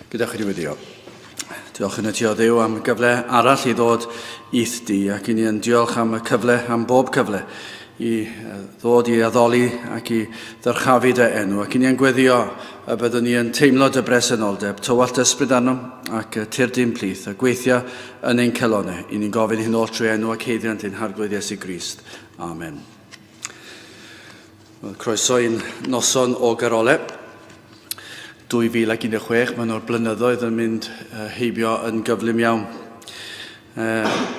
Gyda chi wedi Diolch yn y ti o Dduw am gyfle arall i ddod i'th di ac i ni yn diolch am y cyfle, am bob cyfle i ddod i addoli ac i ddyrchafu dy enw ac i ni yn gweddio y byddwn ni yn teimlo dy bresenoldeb, tywallt ysbryd arnom ac tir di'n plith a gweithio yn ein celonau. I ni'n gofyn hyn oll trwy enw ac haeddiant ein Harglwydd Iesu Grist. Amen. Wel, croeso i'n noson o garole. 2016, mae nhw'r blynyddoedd yn mynd heibio yn gyflym iawn.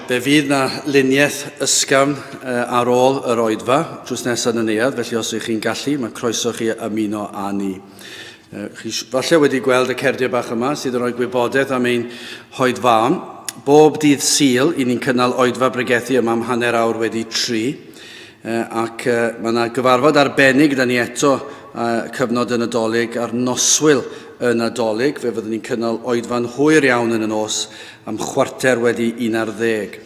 Fe fydd na luniaeth ysgafn ar ôl yr oedfa drws nesaf yn y neuadd, felly os ych chi'n gallu, mae croeso chi ymuno â ni. Chi falle wedi gweld y cerdiau bach yma sydd yn rhoi gwybodaeth am ein hoedfaon. Bob dydd Sul, i ni'n cynnal oedfa bregethu yma am 3:30. Ac mae yna gyfarfod arbennig gyda ni eto cyfnod y Nadolig a'r noswyl y Nadolig. Fe fyddwn ni'n cynnal oedfa'n hwyr iawn yn y nos am 11:15.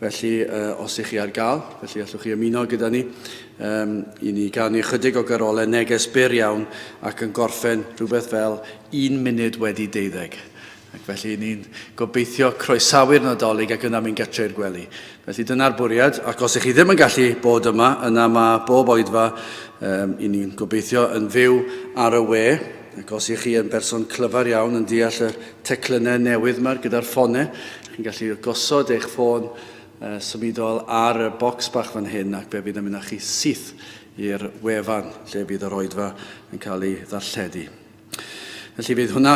Felly, os ych chi ar gael, felly allwch chi ymuno gyda ni um, i ni ganu ychydig o garolau neges byr iawn ac yn gorffen rhywbeth fel 12:01. Ac felly ni'n gobeithio croesawu'r Nadolig ac yna mynd gatre i'r gwely. Felly dyna'r bwriad, ac os ych chi ddim yn gallu bod yma, yna mae bob oedfa um, i ni'n gobeithio yn fyw ar y we. Ac os ych chi yn berson clyfar iawn yn deall y teclynnau newydd yma gyda'r ffonau, chi'n gallu gosod eich ffôn uh, symudol ar y bocs bach fan hyn ac fe fydd yn mynd â chi syth i'r wefan lle fydd yr oedfa yn cael ei ddarlledu. Felly fydd hwnna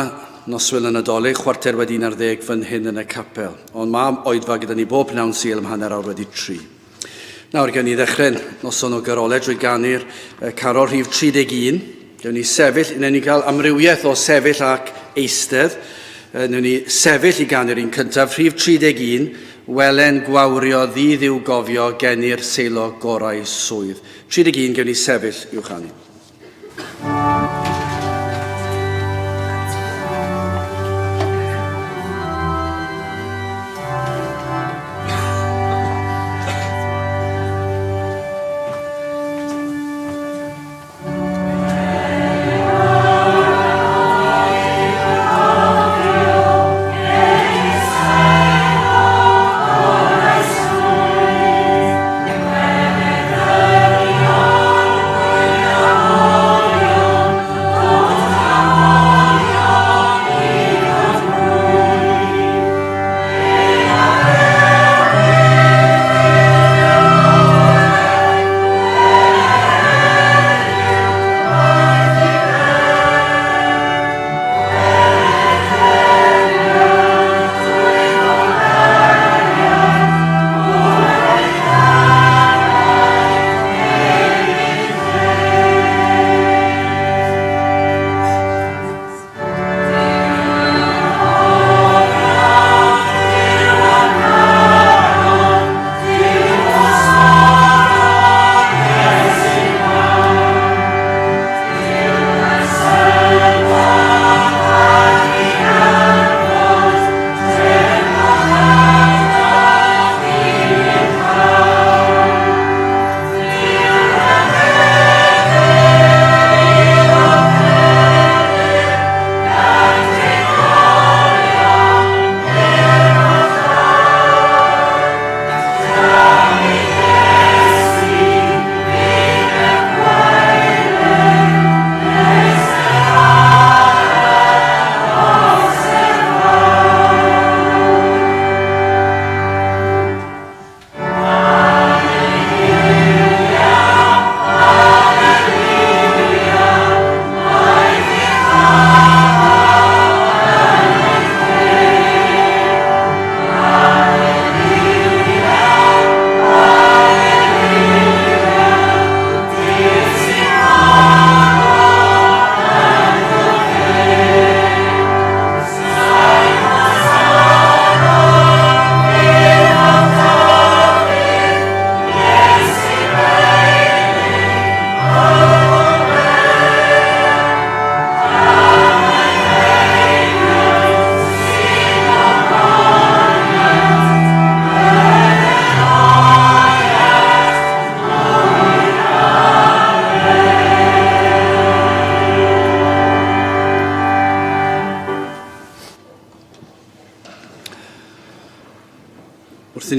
noswyl y Nadolig, 11:15 fan hyn yn y capel. Ond mae oedfa gyda ni bob pnawn Sul am 3:30. Nawr, gewn ni ddechrau noson o garolau drwy ganu'r carol rhif 31. Gewn ni sefyll, wnawn ni gael amrywiaeth o sefyll ac eistedd. Wnawn ni sefyll i ganu'r un cyntaf, rhif 31, Welen gwawrio ddydd i'w gofio geni'r seilo gorau swydd. 31, gewn ni sefyll i'w chanu.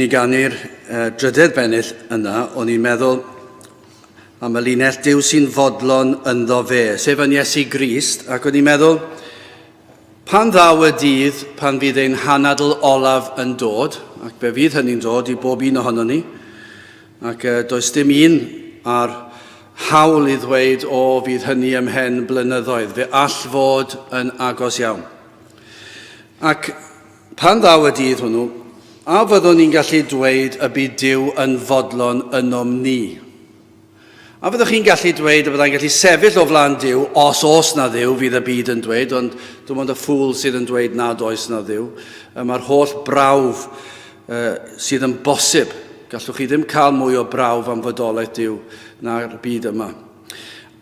ni ganu'r uh, drydedd bennill yna, o'n i'n meddwl am y linell Duw sy'n fodlon ynddo fe, sef yn Iesu Grist, ac o'n i'n meddwl, pan ddaw y dydd pan fydd ein hanadl olaf yn dod, ac fe fydd hynny'n dod i bob un ohono ni, ac uh, does dim un ar hawl i ddweud o fydd hynny ymhen blynyddoedd, fe all fod yn agos iawn. Ac Pan ddaw y dydd hwnnw, a fyddwn ni'n gallu dweud y bu Duw yn fodlon ynom ni? A fyddwch chi'n gallu dweud y byddai'n gallu sefyll o flaen Duw, os oes na Dduw, fydd y byd yn dweud, ond dim ond y ffŵl sydd yn dweud nad oes na Dduw. Mae'r holl brawf uh, sydd yn bosib. Gallwch chi ddim cael mwy o brawf am fodolaeth Duw na'r byd yma.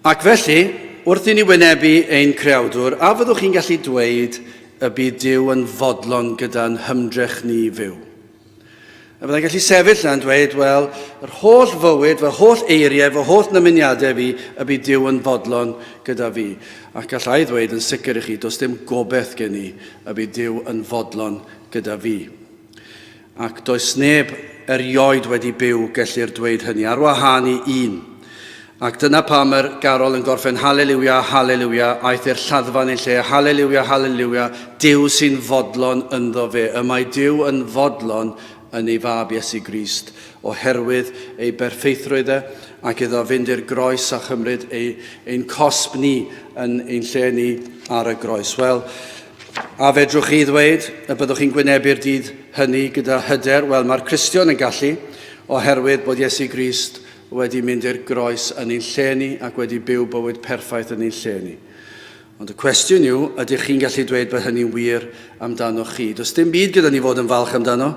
Ac felly, wrth i ni wynebu ein Creawdwr, a fyddwch chi'n gallu dweud y bydd Duw yn fodlon gyda'n hymdrech ni i fyw? A byddai'n gallu sefyll yna'n dweud, wel, yr holl fywyd, fy holl eiriau, fy holl nymuniadau fi, y bydd Duw yn fodlon gyda fi. Ac allai ddweud yn sicr i chi, does dim gobeith gen i y bydd Duw yn fodlon gyda fi. Ac does neb erioed wedi byw, gellir dweud hynny, ar wahân i un. Ac dyna pam yr garol yn gorffen Haleliwia, Haleliwia, aeth i'r lladdfa yn ei lle, Haleliwia, Haleliwia, Duw sy'n fodlon ynddo fe. Y mae Duw yn fodlon yn ei fab Iesu Grist, oherwydd ei berffeithrwydd e, ac iddo fynd i'r groes a chymryd ei, ein cosb ni yn ein lle ni ar y groes. Wel, A fedrwch chi ddweud y byddwch chi'n gwynebu'r dydd hynny gyda hyder? Wel, mae'r Cristion yn gallu, oherwydd bod Iesu Grist wedi mynd i'r groes yn ein lle ni ac wedi byw bywyd perffaith yn ein lle ni. Ond y cwestiwn yw, ydych chi'n gallu dweud bod hynny'n wir amdanoch chi? Does dim byd gyda ni fod yn falch amdano,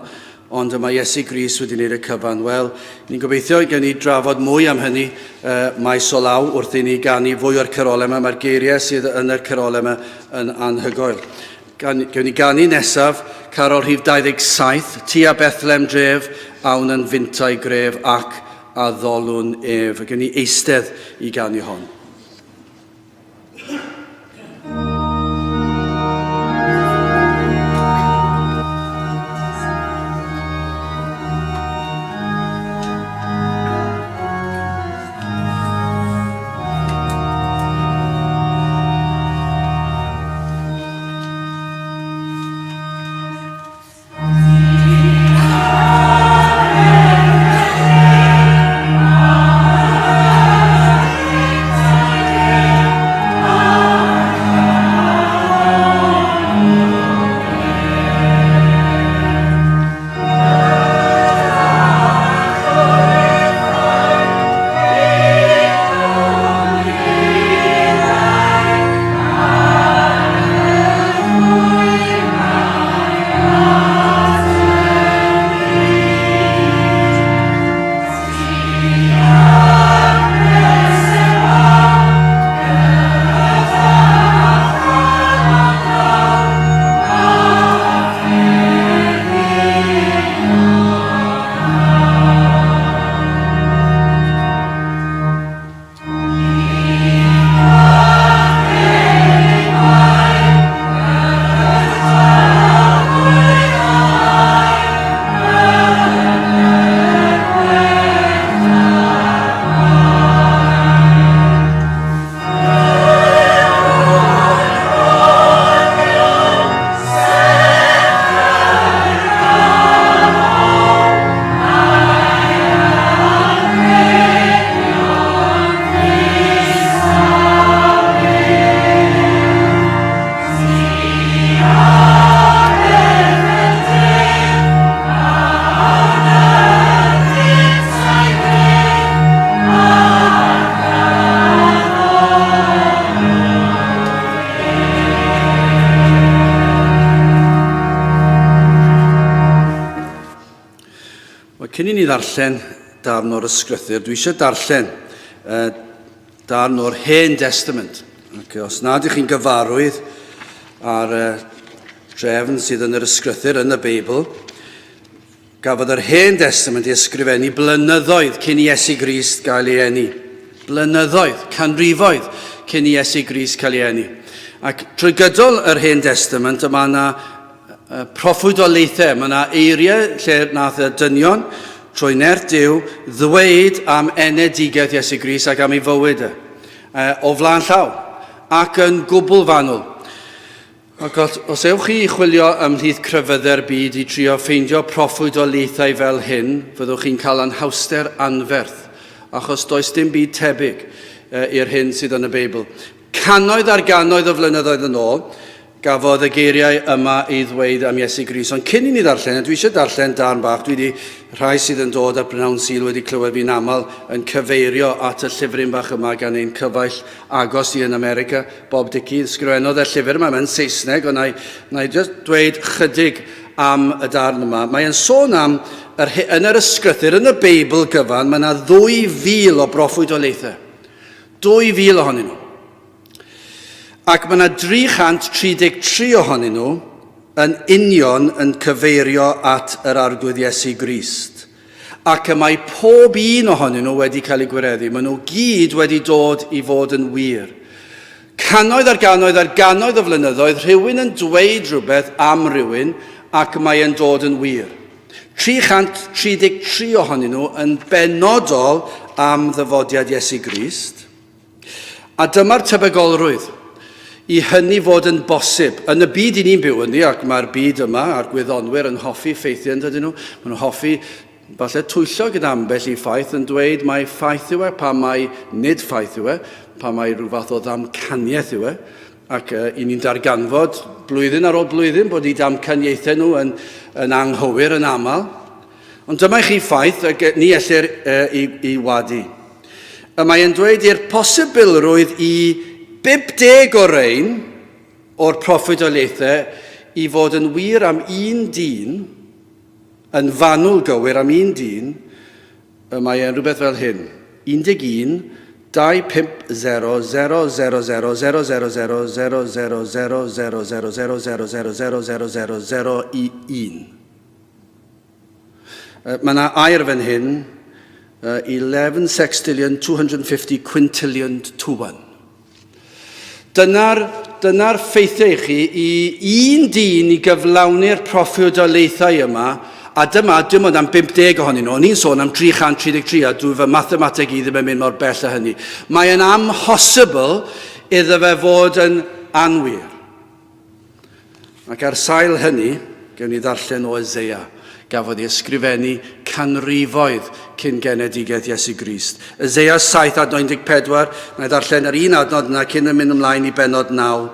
Ond y mae Iesu Grist wedi wneud y cyfan. Wel, ni'n gobeithio gen ni drafod mwy am hynny uh, maes o law wrth i ni ganu fwy o'r carolau yma. Mae'r geiriau sydd yn y carolau yma yn anhygoel. Gan, gewn ni ganu nesaf carol rhif 27, Tua Bethlehem dref, awn yn fintai gref ac addolwn ef. Gewn ni eistedd i ganu hon. Wel, cyn i ni ddarllen darn o'r ysgrythyr, dwi eisiau darllen uh, darn o'r Hen Testament. Ac os nad ych chi'n gyfarwydd ar uh, drefn sydd yn yr ysgrythyr yn y Beibl, gafodd yr Hen Testament ei ysgrifennu blynyddoedd cyn i Iesu Grist gael ei eni. Blynyddoedd, canrifoedd cyn i Iesu Grist cael ei eni. Ac trwy gydol yr Hen Testament, y mae yna proffwydoliaethau, mae yna eiriau lle nath y dynion trwy nerth Duw ddweud am enedigaeth Iesu Grist ac am ei fywyd e, o flaen llaw, ac yn gwbl fanwl. Ac os, os ewch chi i chwilio ymhlith crefyddau'r byd i drio ffeindio proffwydoliaethau fel hyn, fyddwch chi'n cael anhawster anferth, achos does dim byd tebyg i'r hyn sydd yn y Beibl. Cannoedd ar gannoedd o flynyddoedd yn ôl, gafodd y geiriau yma ei ddweud am Iesu Grist. Ond cyn i ni ddarllen, a dwi eisiau darllen darn bach, dwi wedi, rhai sydd yn dod ar brynawn Sul wedi clywed fi'n aml yn cyfeirio at y llyfryn bach yma gan ein cyfaill agos i yn America, Bob Dickey. Ysgrifennodd y llyfr yma, mae'n Saesneg, ond na i, na i just dweud chydig am y darn yma. Mae'n sôn am, yr, yn yr ysgrythur, yn y Beibl gyfan, mae yna 2,000 o broffwydoliaethau. 2,000 ohonyn nhw. Ac mae yna 333 ohonyn nhw yn union yn cyfeirio at yr Arglwydd Iesu Grist. Ac y mae pob un ohonyn nhw wedi cael eu gwireddu. Maen nhw gyd wedi dod i fod yn wir. Cannoedd ar gannoedd ar gannoedd o flynyddoedd, rhywun yn dweud rhywbeth am rywun ac mae e'n dod yn wir. 333 ohonyn nhw yn benodol am ddyfodiad Iesu Grist. A dyma'r tebygolrwydd i hynny fod yn bosib. Yn y byd i ni'n byw ynddi, ac mae'r byd yma a'r gwyddonwyr yn hoffi ffeithiau yn dydyn nhw, maen nhw'n hoffi falle twyllo gyda ambell i ffaith yn dweud mai ffaith yw e, pa mai nid ffaith yw e, pa mai rhyw fath o ddamcaniaeth yw e. Ac uh, i ni'n darganfod blwyddyn ar ôl blwyddyn bod eu damcaniaethau nhw yn, yn anghywir yn aml. Ond dyma i chi ffaith y ni ellir uh, i, i wadu. Y mae e'n dweud i'r posibilrwydd i 50 o rein o'r proffwydoliaethau i fod yn wir am un dyn, yn fanwl gywir am un dyn, Y mae e'n rhywbeth fel hyn, 11, 2, 5, 0, 0, 0, 0, 0, 0, 0, 0, 0, 0, 0, 0, 0, 0, 0, 0, 0, 0, 0 i 1. Mae yna air fan hyn, 11 sextillion 250 quintillion to 1. Dyna'r dyna ffeithiau i chi i un dyn i gyflawni'r proffwydoliaethau yma, a dyma dim ond am 50 ohonyn nhw. O'n i'n sôn am 333 a dwi fy mathemateg i ddim yn mynd mor bell â hynny. Mae'n amhosibl iddo fe fod yn anwir. Ac ar sail hynny, gewn ni ddarllen o Eseia, gafodd ei ysgrifennu canrifoedd cyn genedigaeth Iesu Grist. Eseia 7 adnod 14, na i ddarllen yr un adnod yna cyn yn mynd ymlaen i bennod 9.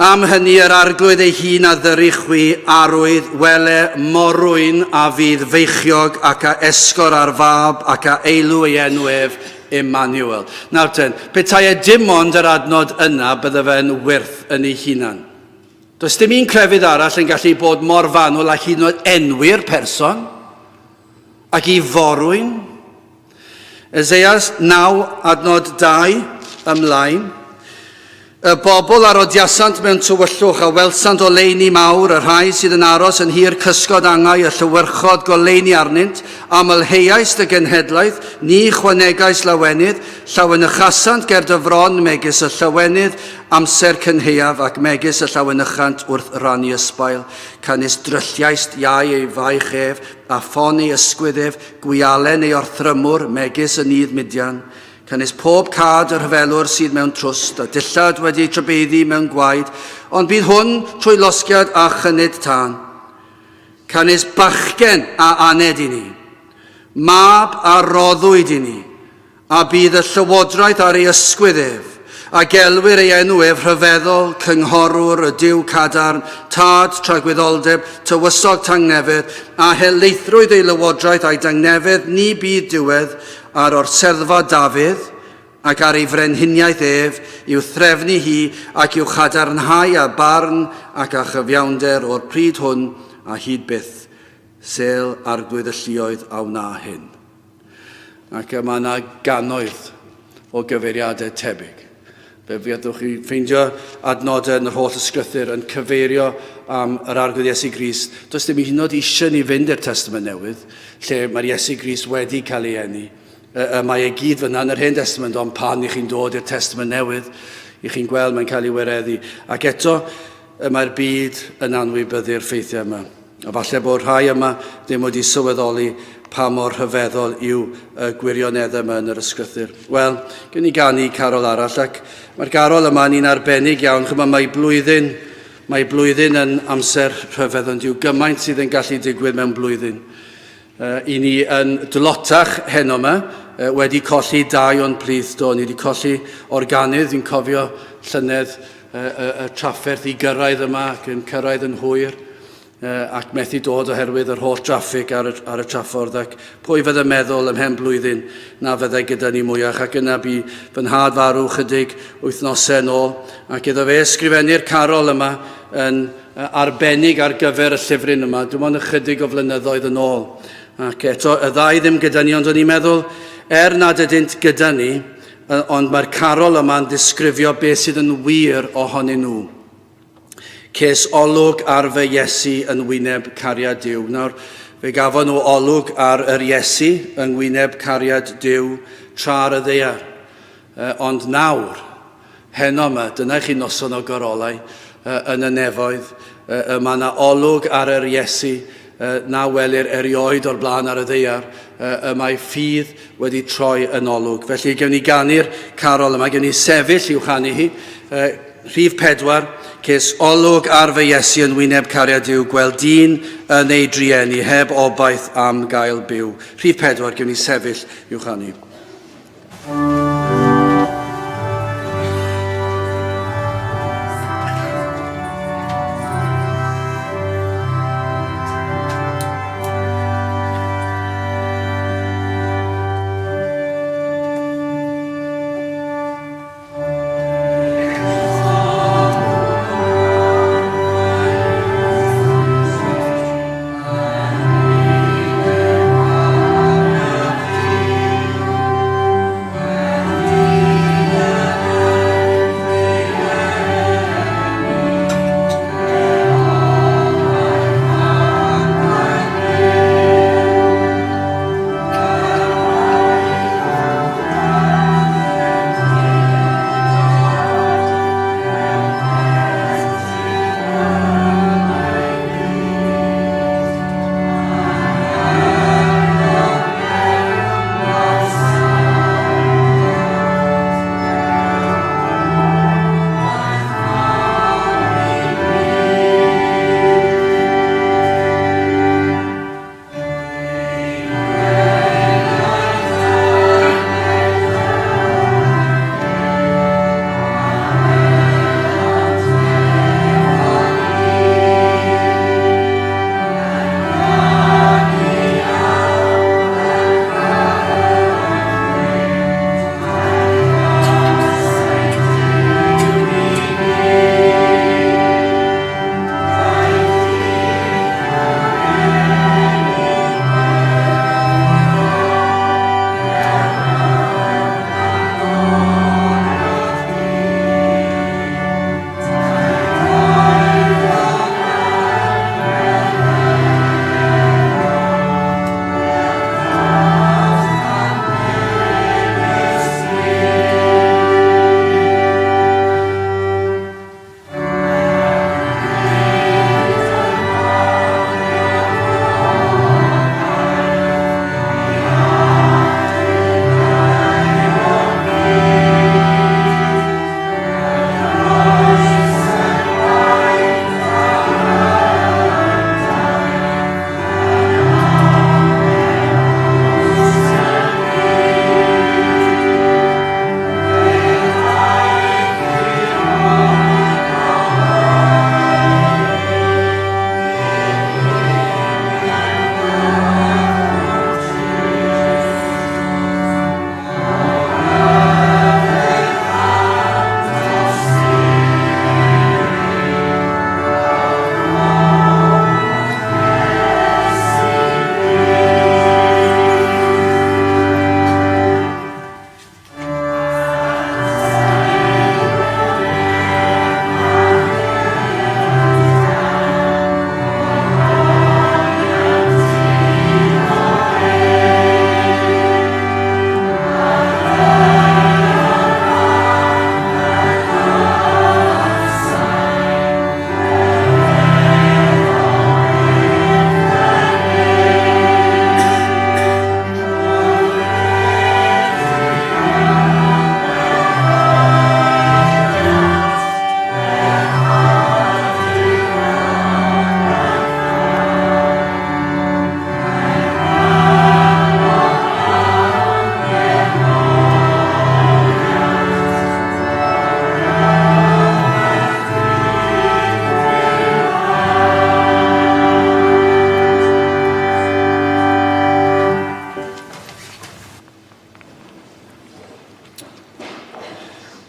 Am hynny yr arglwydd ei hun a ddyry chwi arwydd, wele morwyn a fydd feichiog ac a esgor ar fab ac a eilw ei enw ef Emmanuel. Nawr ten, petai e dim ond yr adnod yna, bydde fe'n wyrth yn ei hunan. Does dim un crefydd arall yn gallu bod mor fanwl a hyd yn oed enwi'r person ac i forwyn. Eseias 9 adnod 2 ymlaen. Y bobl a rodiasant mewn tywyllwch, a welsant oleuni mawr, y rhai sydd yn aros yn nhir cysgod angau, y llewyrchod goleuni arnynt, amlheuais dy genhedlaeth, ni chwanegaist lawenydd, llawenychasant ger dy fron megis y llawenydd amser cynhaeaf, ac megis y llawenychant wrth rannu ysbail. Canys drylliaist iau ei faich ef, a ffon ei ysgwydd ef, gwialen ei orthrymwr, megis y nydd Midian. Canys pob cad y rhyfelwr sydd mewn trwst, a dillad wedi eu trybeiddi mewn gwaed, ond bydd hwn trwy losgiad a chynnud tân. Canys bachgen a aned i ni, mab a roddwyd i ni, a bydd y llywodraeth ar ei ysgwydd ef, a gelwir ei enw ef Rhyfeddol, Cynghorwr, y Duw Cadarn, Tad Tragwyddoldeb, Tywysog Tangnefedd, a helaethrwydd ei lywodraeth a'i dangnefedd ni bydd diwedd, Ar orseddfa Dafydd, ac ar ei frenhiniaeth ef, i'w threfnu hi ac i'w chadarnhau â barn ac â chyfiawnder o'r pryd hwn a hyd byth, sel Arglwydd y Lluoedd a wna hyn. Ac y mae yna gannoedd o gyfeiriadau tebyg. Fe fyddwch chi ffeindio adnodau yn yr holl ysgrythur yn cyfeirio am yr Arglwydd Iesu Grist. Does dim hyd yn oed eisiau ni fynd i'r Testament Newydd, lle mae'r Iesu Grist wedi cael ei eni. Y, mae e gyd fyna yn yr Hen Testament, ond pan i chi'n dod i'r Testament Newydd, i chi'n gweld mae'n cael ei wireddu. Ac eto, y mae'r byd yn anwybyddu'r ffeithiau yma. A falle bod rhai yma ddim wedi sylweddoli pa mor rhyfeddol yw y gwirioneddau yma yn yr ysgrythur. Wel, gen i ganu carol arall, ac mae'r garol yma yn un arbennig iawn. Chymod, mae blwyddyn, mae blwyddyn yn amser rhyfedd, ond yw gymaint sydd yn gallu digwydd mewn blwyddyn. I ni yn dlotach heno yma, wedi colli dau o'n plith, do, ni wedi colli organydd, fi'n cofio llynedd y, y, y trafferth i gyrraedd yma ac yn cyrraedd yn hwyr ac methu dod oherwydd yr holl draffig ar y, ar y traffordd ac pwy fydde meddwl ymhen blwyddyn na fyddai gyda ni mwyach ac yna bu fy nhad farw chydig wythnosau yn ôl ac iddo fe ysgrifennu'r carol yma yn arbennig ar gyfer y llyfryn yma, dim ond ychydig o flynyddoedd yn ôl. Ac eto, y ddau ddim gyda ni, ond o'n i'n meddwl, er nad ydynt gyda ni, ond mae'r carol yma'n disgrifio beth sydd yn wir ohonyn nhw. Ces olwg ar fy Iesu yn wyneb cariad Duw. Nawr, fe gafon nhw olwg ar yr Iesu yng ngwyneb cariad Duw tra ar y ddaear. Ond nawr, Heno yma, dyna i chi noson o gorolau yn y nefoedd. Y mae yna olwg ar yr Iesu na welir erioed o'r blaen ar y ddaear. Y mae ffydd wedi troi yn olwg. Felly, gewn ni ganu'r carol yma, gewn ni sefyll i'w chanu hi. Rhif pedwar, ces olwg ar fy Iesu yn wyneb cariad Duw, gweld dyn yn ei drueni, heb obaith am gael byw. Rhif pedwar, gewn ni sefyll i'w chanu.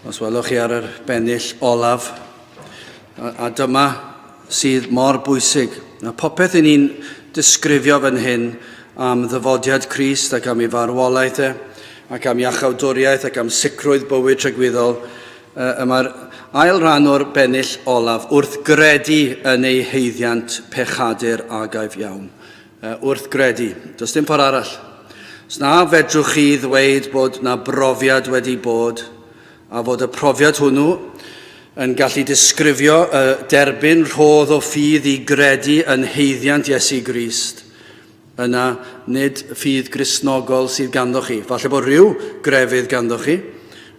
Os welwch chi ar yr bennill olaf. A, a dyma sydd mor bwysig. Mae popeth i ni'n disgrifio fan hyn am ddyfodiad Crist ac am ei farwolaeth e, ac am iachawdwriaeth ac am sicrwydd bywyd tragwyddol. Y mae'r ail rhan o'r bennill olaf, wrth gredu yn ei haeddiant pechadur agaif iawn. Wrth gredu. Does dim ffordd arall. Os na fedrwch chi ddweud bod na brofiad wedi bod, a fod y profiad hwnnw yn gallu disgrifio y derbyn rhodd o ffydd i gredu yn haeddiant Iesu Grist, yna nid ffydd Gristnogol sydd ganddo chi. Falle bod rhyw grefydd ganddo chi,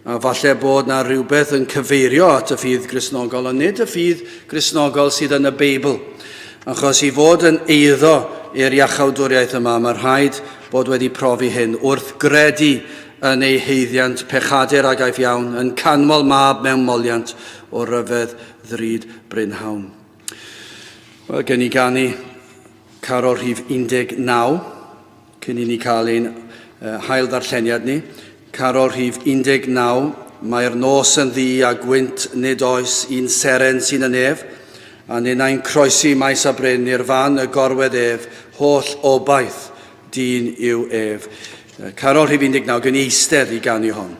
a falle bod na rhywbeth yn cyfeirio at y ffydd Gristnogol, ond nid y ffydd Gristnogol sydd yn y Beibl. Achos i fod yn eiddo i'r iachawdwriaeth yma, mae rhaid bod wedi profi hyn wrth gredu yn ei haeddiant pechadur ag aiff iawn, yn canmol mab mewn moliant o ryfedd ddrud brynhawn. Wel, gen i ganu carol rhif 19, cyn i ni cael ein hail ddarlleniad ni. Carol rhif 19, mae'r nos yn ddu a gwynt nid oes un seren sy'n y nef, a ninnau'n croesi maes a bryn i'r fan y gorwedd ef, holl obaith dyn yw ef. Carol rhif 19, gen i eistedd i ganu hon.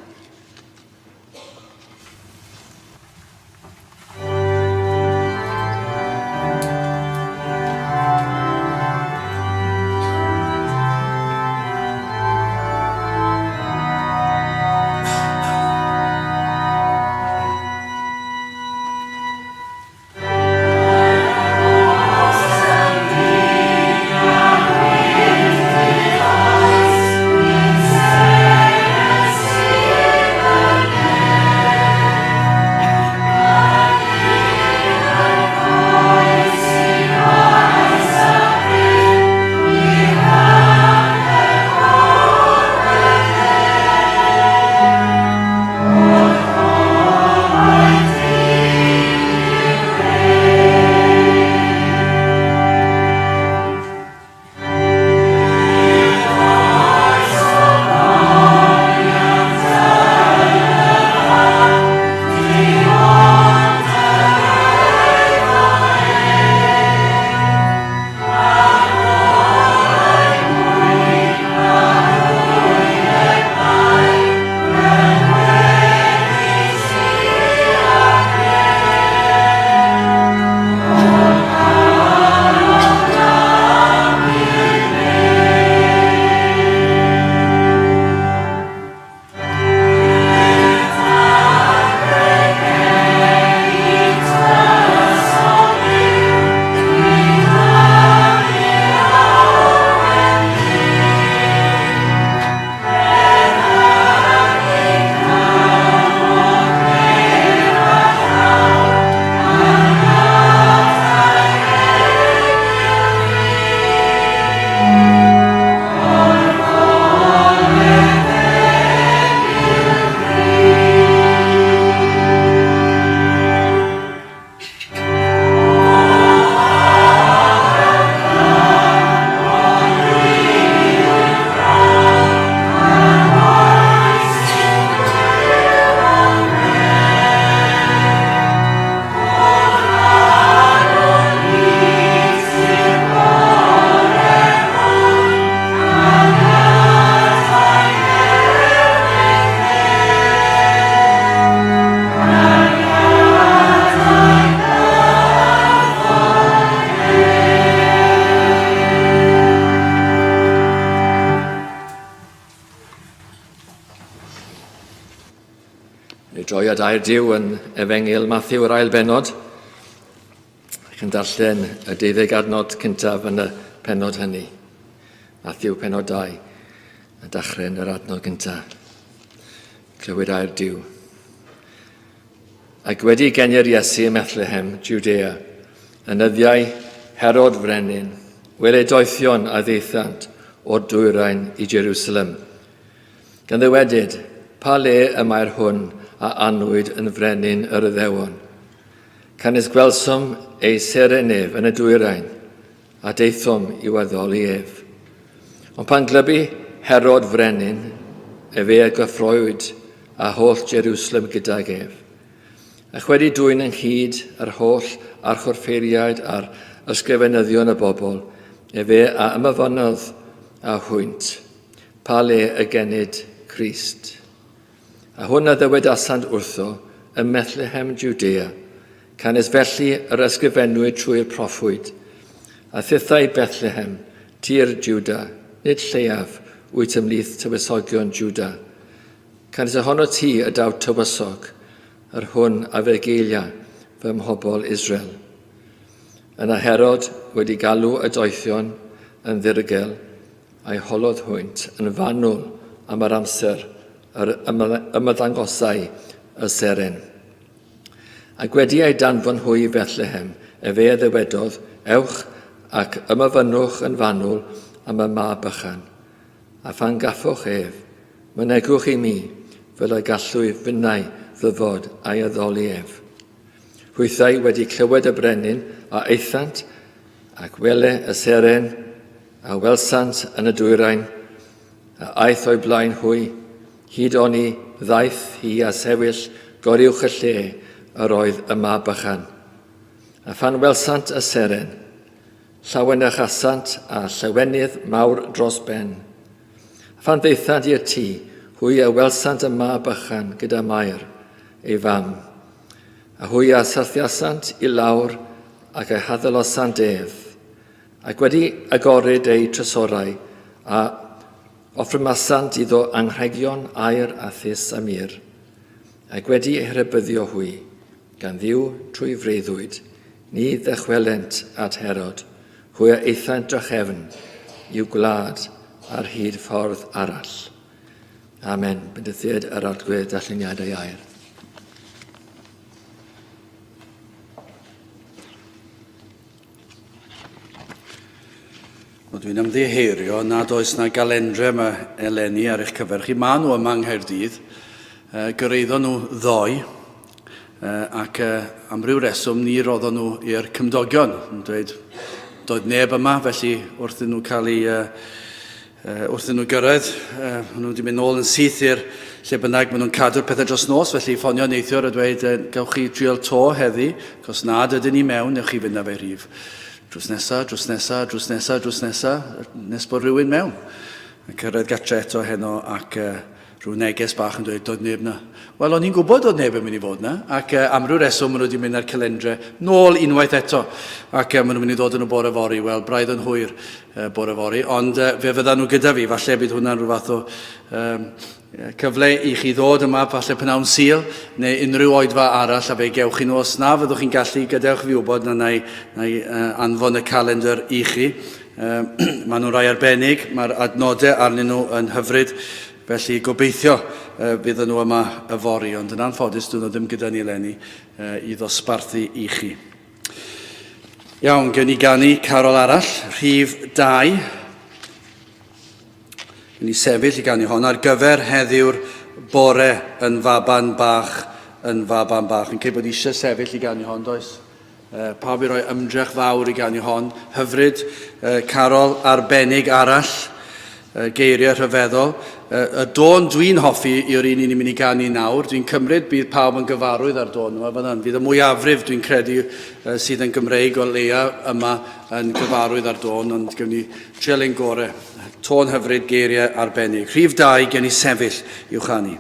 Ni droi at air Duw yn Efengyl Matthew yr ail bennod. Ac yn darllen y deuddeg adnod cyntaf yn y pennod hynny. Matthew pennod 2, a dechrau yn yr adnod gyntaf. Clywed air Duw. Ac wedi geni'r Iesu ym Methlehem, Judea, yn nyddiau Herod frenin, wele doethion a ddaethant o'r dwyrain i Jerusalem, gan ddywedyd, Pa le y mae'r hwn a anwyd yn frenin yr Iddewon? Canys gwelsom ei seren ef yn y dwyrain, a daethom i'w addoli ef. Ond pan glybu Herod frenin, efe a gyffrowyd, a holl Jerusalem gydag ef. Ac wedi dwyn ynghyd yr holl archorffeiriaid a'r ysgrifenyddion y bobl, efe a ymofynnodd â hwynt, pa le y genid Crist. A hwn a ddywedasant wrtho ym Methlehem Judea, canys felly yr ysgrifennwyd trwy'r proffwyd, A thithau Bethlehem, tir Juda, nid lleiaf wyt ymhlith tywysogion Juda, canys ohono ti y daw tywysog, yr hwn a fegeilia fy mhobl Israel. Yna Herod wedi galw y doethion yn ddirgel, a'i holodd hwynt yn fanwl am yr amser yr ymddangosai y seren. Ac wedi ei danfon hwy i Fethlehem, efe a ddywedodd, Ewch ac ymofynnwch yn fanwl am y mab bychan, a phan gaffoch ef, mynegwch i mi, fel y gallwy finnau ddyfod a'i addoli ef. Hwythau wedi clywed y brenin a aethant, ac wele y seren a welsant yn y dwyrain, a aeth o'i blaen hwy, hyd oni ddaeth hi a sefyll goruwch y lle yr oedd y mab bychan. A phan welsant y seren, llawenychasant a llawenydd mawr dros ben. A phan ddaethant i'r tŷ, hwy a welsant y mab bychan gyda Mair, ei fam. A hwy a syrthiasant i lawr ac a haddolosant ef. Ac wedi agoryd eu trysorau, a offrymasant iddo anrhegion aur a thus a mur, ac wedi eu rhybuddio hwy, gan Dduw trwy freuddwyd, ni ddychwelent at Herod, hwy a aethant drachefn i'w gwlad ar hyd ffordd arall. Amen. Bendithied yr Arglwydd darlleniadau air. Wel, dwi'n ymddiheurio nad oes na galendre yma eleni ar eich cyfer chi. Maen nhw yma yng Nghaerdydd. Gyrraeddon nhw ddoe, ac am ryw reswm ni roddon nhw i'r cymdogion. Yn dweud, doedd neb yma, felly wrth nhw cael ei wrth iddyn nhw gyrraedd, maen nhw wedi mynd nôl yn syth i'r lle bynnag maen nhw'n cadw'r pethau dros nos, felly ffonio neithiwr a dweud, gewch chi drial to heddi, cos nad ydyn ni mewn, newch chi fynd â fe rhif. Drws nesa, drws nesa, drws nesa, drws nesa, nes bod rhywun mewn. A cyrraedd gatre eto heno ac rhyw neges bach yn dweud, doedd neb na. Wel, o'n i'n gwybod oedd neb yn mynd i fod na, ac am ryw reswm maen nhw wedi mynd â'r calendre nôl unwaith eto, ac maen nhw'n mynd i ddod yn y bore fory, wel, braidd yn hwyr bore fory, ond fe fyddan nhw gyda fi, falle bydd hwnna'n rhyw fath o um, cyfle i chi ddod yma, falle pnawn Sul, neu unrhyw oedfa arall, a fe gewch chi nhw. Os na fyddwch chi'n gallu, gadewch fi wybod na na i, na i anfon y calendr i chi. Maen nhw'n rai arbennig, mae'r adnodau arnyn nhw yn hyfryd, felly gobeithio fydd nhw yma yfory, ond yn anffodus dyn nhw ddim gyda ni eleni i ddosbarthu i chi. Iawn, gewn ni ganu carol arall, rhif 2. Gewn ni sefyll i ganu hon ar gyfer heddiw'r bore yn faban bach, yn faban bach. Yn credu bod eisiau sefyll i ganu hon, does? Pawb i roi ymdrech fawr i ganu hon. Hyfryd, carol arbennig arall, geiriau rhyfeddol. Y dôn dwi'n hoffi yw'r un ni'n mynd i ganu nawr. Dwi'n cymryd bydd pawb yn gyfarwydd â'r dôn yma fan hyn. Fydd y mwyafrif dwi'n credu sydd yn Gymreig o leia yma yn gyfarwydd â'r dôn, ond gewn ni trial ein gore. Tôn hyfryd, geiriau arbennig. Rhif 2, gewn ni sefyll i'w chanu.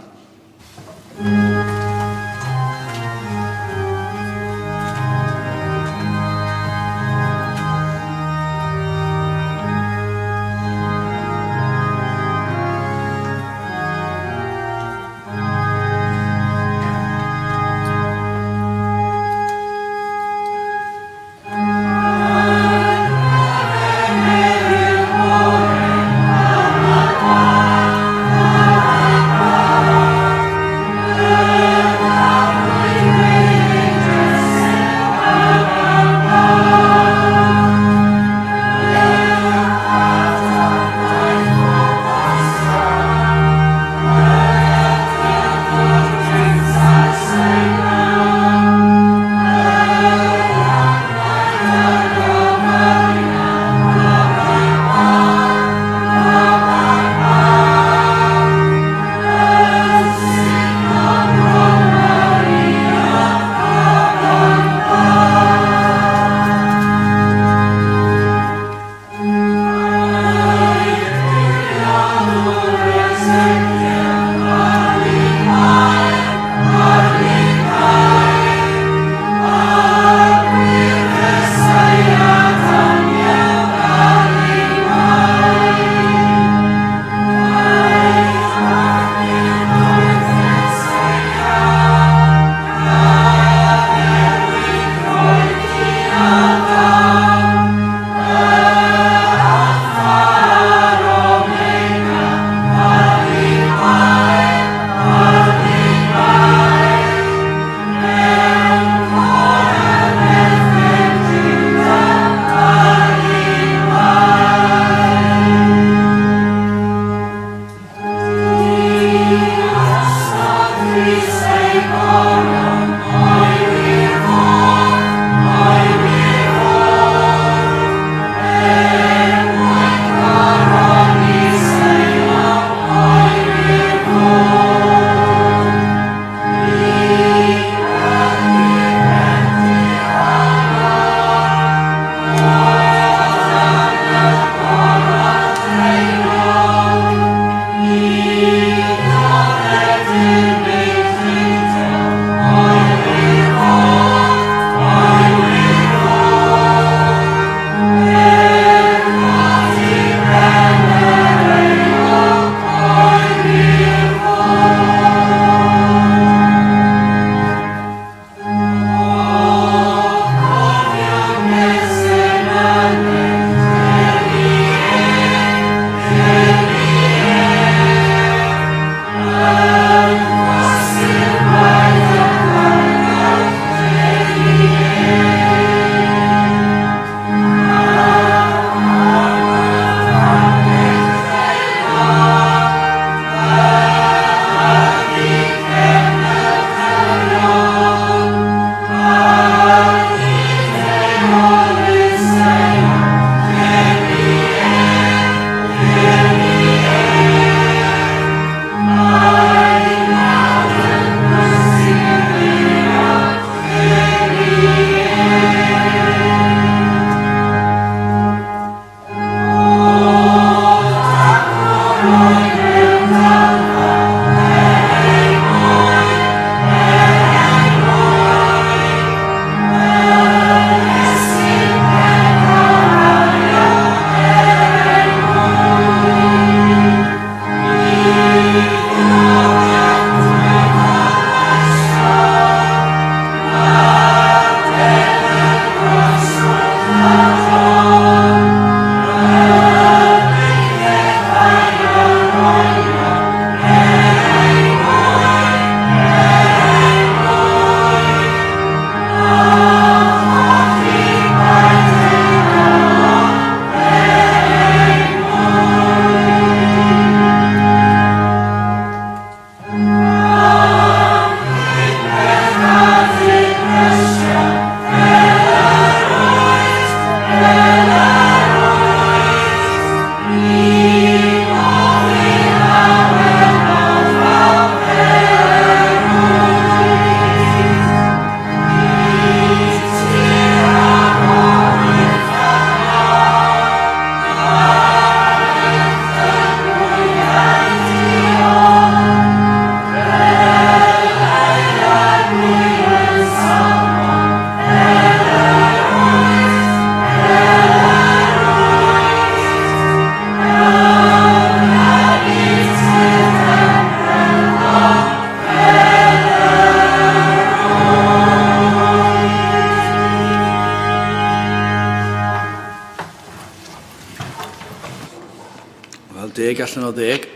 allan o ddeg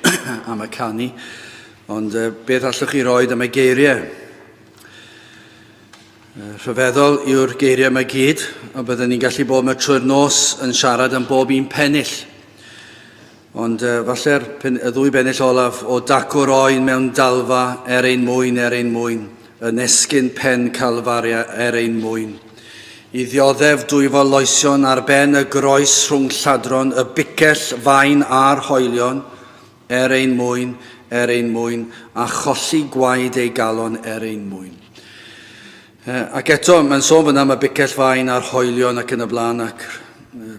am y canu, ond beth allwch chi roed am y geiriau? Rhyfeddol yw'r geiriau yma gyd, a byddwn ni'n gallu bod yma trwy'r nos yn siarad am bob un pennill. Ond falle'r y ddwy bennill olaf, o dacw'r oen mewn dalfa er ein mwyn, er ein mwyn, yn esgyn pen Calfaria er ein mwyn. I ddioddef dwyfol loesion ar ben y groes rhwng lladron, y bicell fain a'r hoelion, er ein mwyn, er ein mwyn, a cholli gwaed ei galon er ein mwyn. Ac eto, mae'n sôn fyna am y bicell fain a'r hoelion ac yn y blaen, ac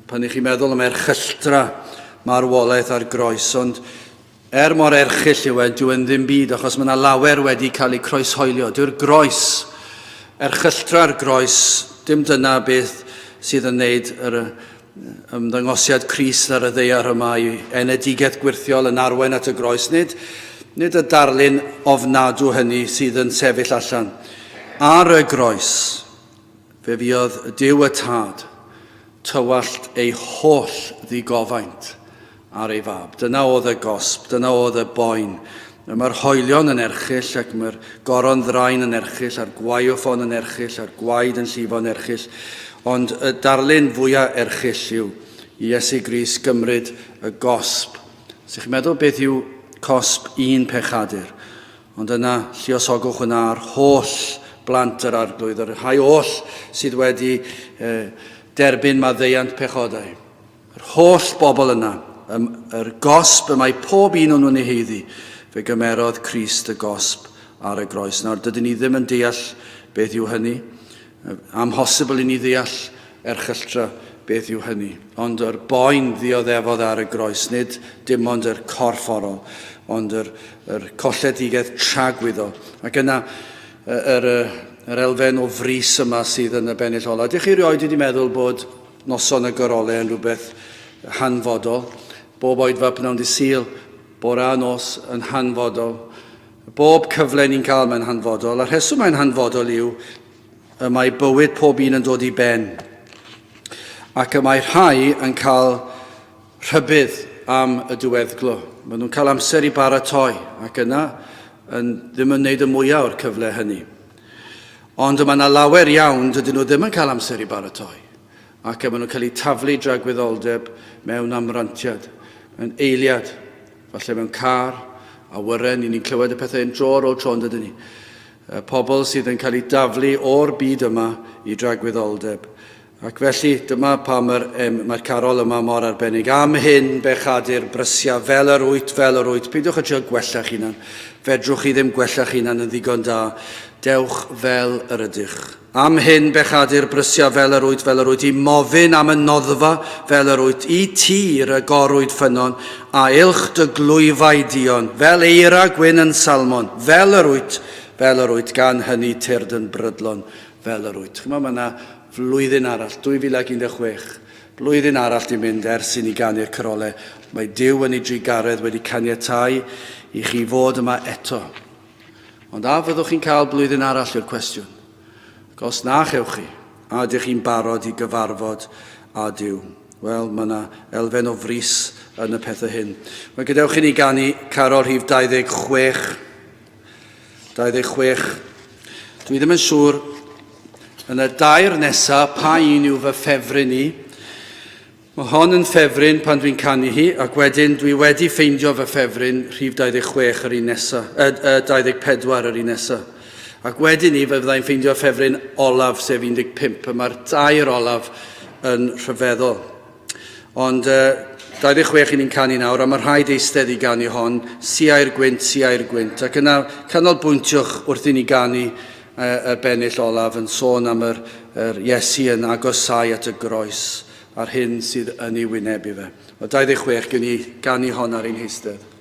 pan ych chi'n meddwl am erchylltra marwolaeth ar groes, ond er mor erchyll yw e, dyw e'n ddim byd, achos mae yna lawer wedi cael eu croeshoelio. Dyw'r groes, erchylltra'r groes, dim dyna beth sydd yn wneud yr ymddangosiad Crist ar y ddaear yma i enedigaeth gwyrthiol yn arwain at y groes. Nid, nid y darlun ofnadw hynny sydd yn sefyll allan. Ar y groes, fe fuodd Duw y Tad tywallt ei holl ddigofaint ar ei fab. Dyna oedd y gosb, dyna oedd y boen. Mae'r hoelion yn erchyll ac mae'r goron ddraen yn erchyll a'r gwaywffon yn erchyll a'r gwaed yn llifo'n erchyll. Ond y darlun fwyaf erchyll yw i Iesu Grist gymryd y gosb. Os ych chi'n meddwl beth yw cosb un pechadur, ond yna lluosogwch hwnna ar holl blant yr Arglwydd, yr rhai oll sydd wedi eh, derbyn maddeuant pechodau. Yr holl bobl yna, yr gosb y mae pob un o'n nhw'n ei haeddu, fe gymerodd Crist y gosb ar y groes. Nawr, dydyn ni ddim yn deall beth yw hynny. Amhosibl i ni ddeall erchylltra beth yw hynny. Ond yr boen ddioddefodd ar y groes, nid dim ond yr corfforol, ond yr, yr colledigaeth tragwyddol. Ac yna, yr, yr, yr elfen o frys yma sydd yn y bennill ola. Ydych chi rioed wedi meddwl bod Noson y Gorole yn rhywbeth hanfodol. Bob oedfa pnawn dydd Sul, bore a nos yn hanfodol. Bob cyfle ni'n cael mae'n hanfodol. A'r rheswm mae'n hanfodol yw y mae bywyd pob un yn dod i ben. Ac y mae rhai yn cael rhybudd am y diweddglo. Maen nhw'n cael amser i baratoi ac yna yn, ddim yn wneud y mwyaf o'r cyfle hynny. Ond y mae yna lawer iawn dydyn nhw ddim yn cael amser i baratoi, ac y maen nhw'n cael eu taflu dragwyddoldeb mewn amrantiad, mewn eiliad, falle mewn car, awyren, i ni'n clywed y pethau hyn dro ar ôl tro yn dydyn ni. Pobl sydd yn cael eu daflu o'r byd yma i dragwyddoldeb. Ac felly, dyma pam yr, um, mae'r carol yma mor arbennig. Am hyn, bechadur, brysia, fel yr wyt, fel yr wyt. Peidiwch â trio gwella'ch hunan. Fedrwch chi ddim gwella'ch hunan yn ddigon da. Dewch fel yr ydych. Am hyn, bechadur, brysia, fel yr wyt, fel yr wyt. I mofyn am y noddfa, fel yr wyt. I tir y gorwyd ffynnon, a ilch dy glwyfau dion, fel eira gwyn yn salmon, fel yr wyt, fel yr wyt, gan hynny tyrd yn brydlon, fel yr wyt. Chymod, mae yna Flwyddyn arall, 2016, blwyddyn arall 'di mynd ers i ni ganu'r carolau. Mae Duw yn ei drugaredd wedi caniatáu i chi fod yma eto. Ond a fyddwch chi'n cael blwyddyn arall yw'r cwestiwn. Ac os na chewch chi, a ydych chi'n barod i gyfarfod â Duw? Wel, mae yna elfen o frys yn y pethau hyn. Wel, gadewch i ni ganu carol rhif 26. 26. Dwi ddim yn siŵr yn y dair nesaf pa un yw fy ffefryn i. Mae hon yn ffefryn pan dwi'n canu hi, ac wedyn dwi wedi ffeindio fy ffefryn rhif 26 yr un nesaf, 24 yr un nesaf. Ac wedyn ni, fe fyddai'n ffeindio ffefryn olaf, sef 15, a mae'r dair olaf yn rhyfeddol. Ond 26 i ni'n canu nawr, a mae rhaid eistedd i ganu hon, siau'r gwynt, siau'r gwynt. Ac yna canolbwyntiwch wrth i ni ganu y bennill olaf yn sôn am yr, yr Iesu yn agosáu at y groes a'r hyn sydd yn ei wynebu fe. O 26, gwn i ganu hon ar ein heistedd.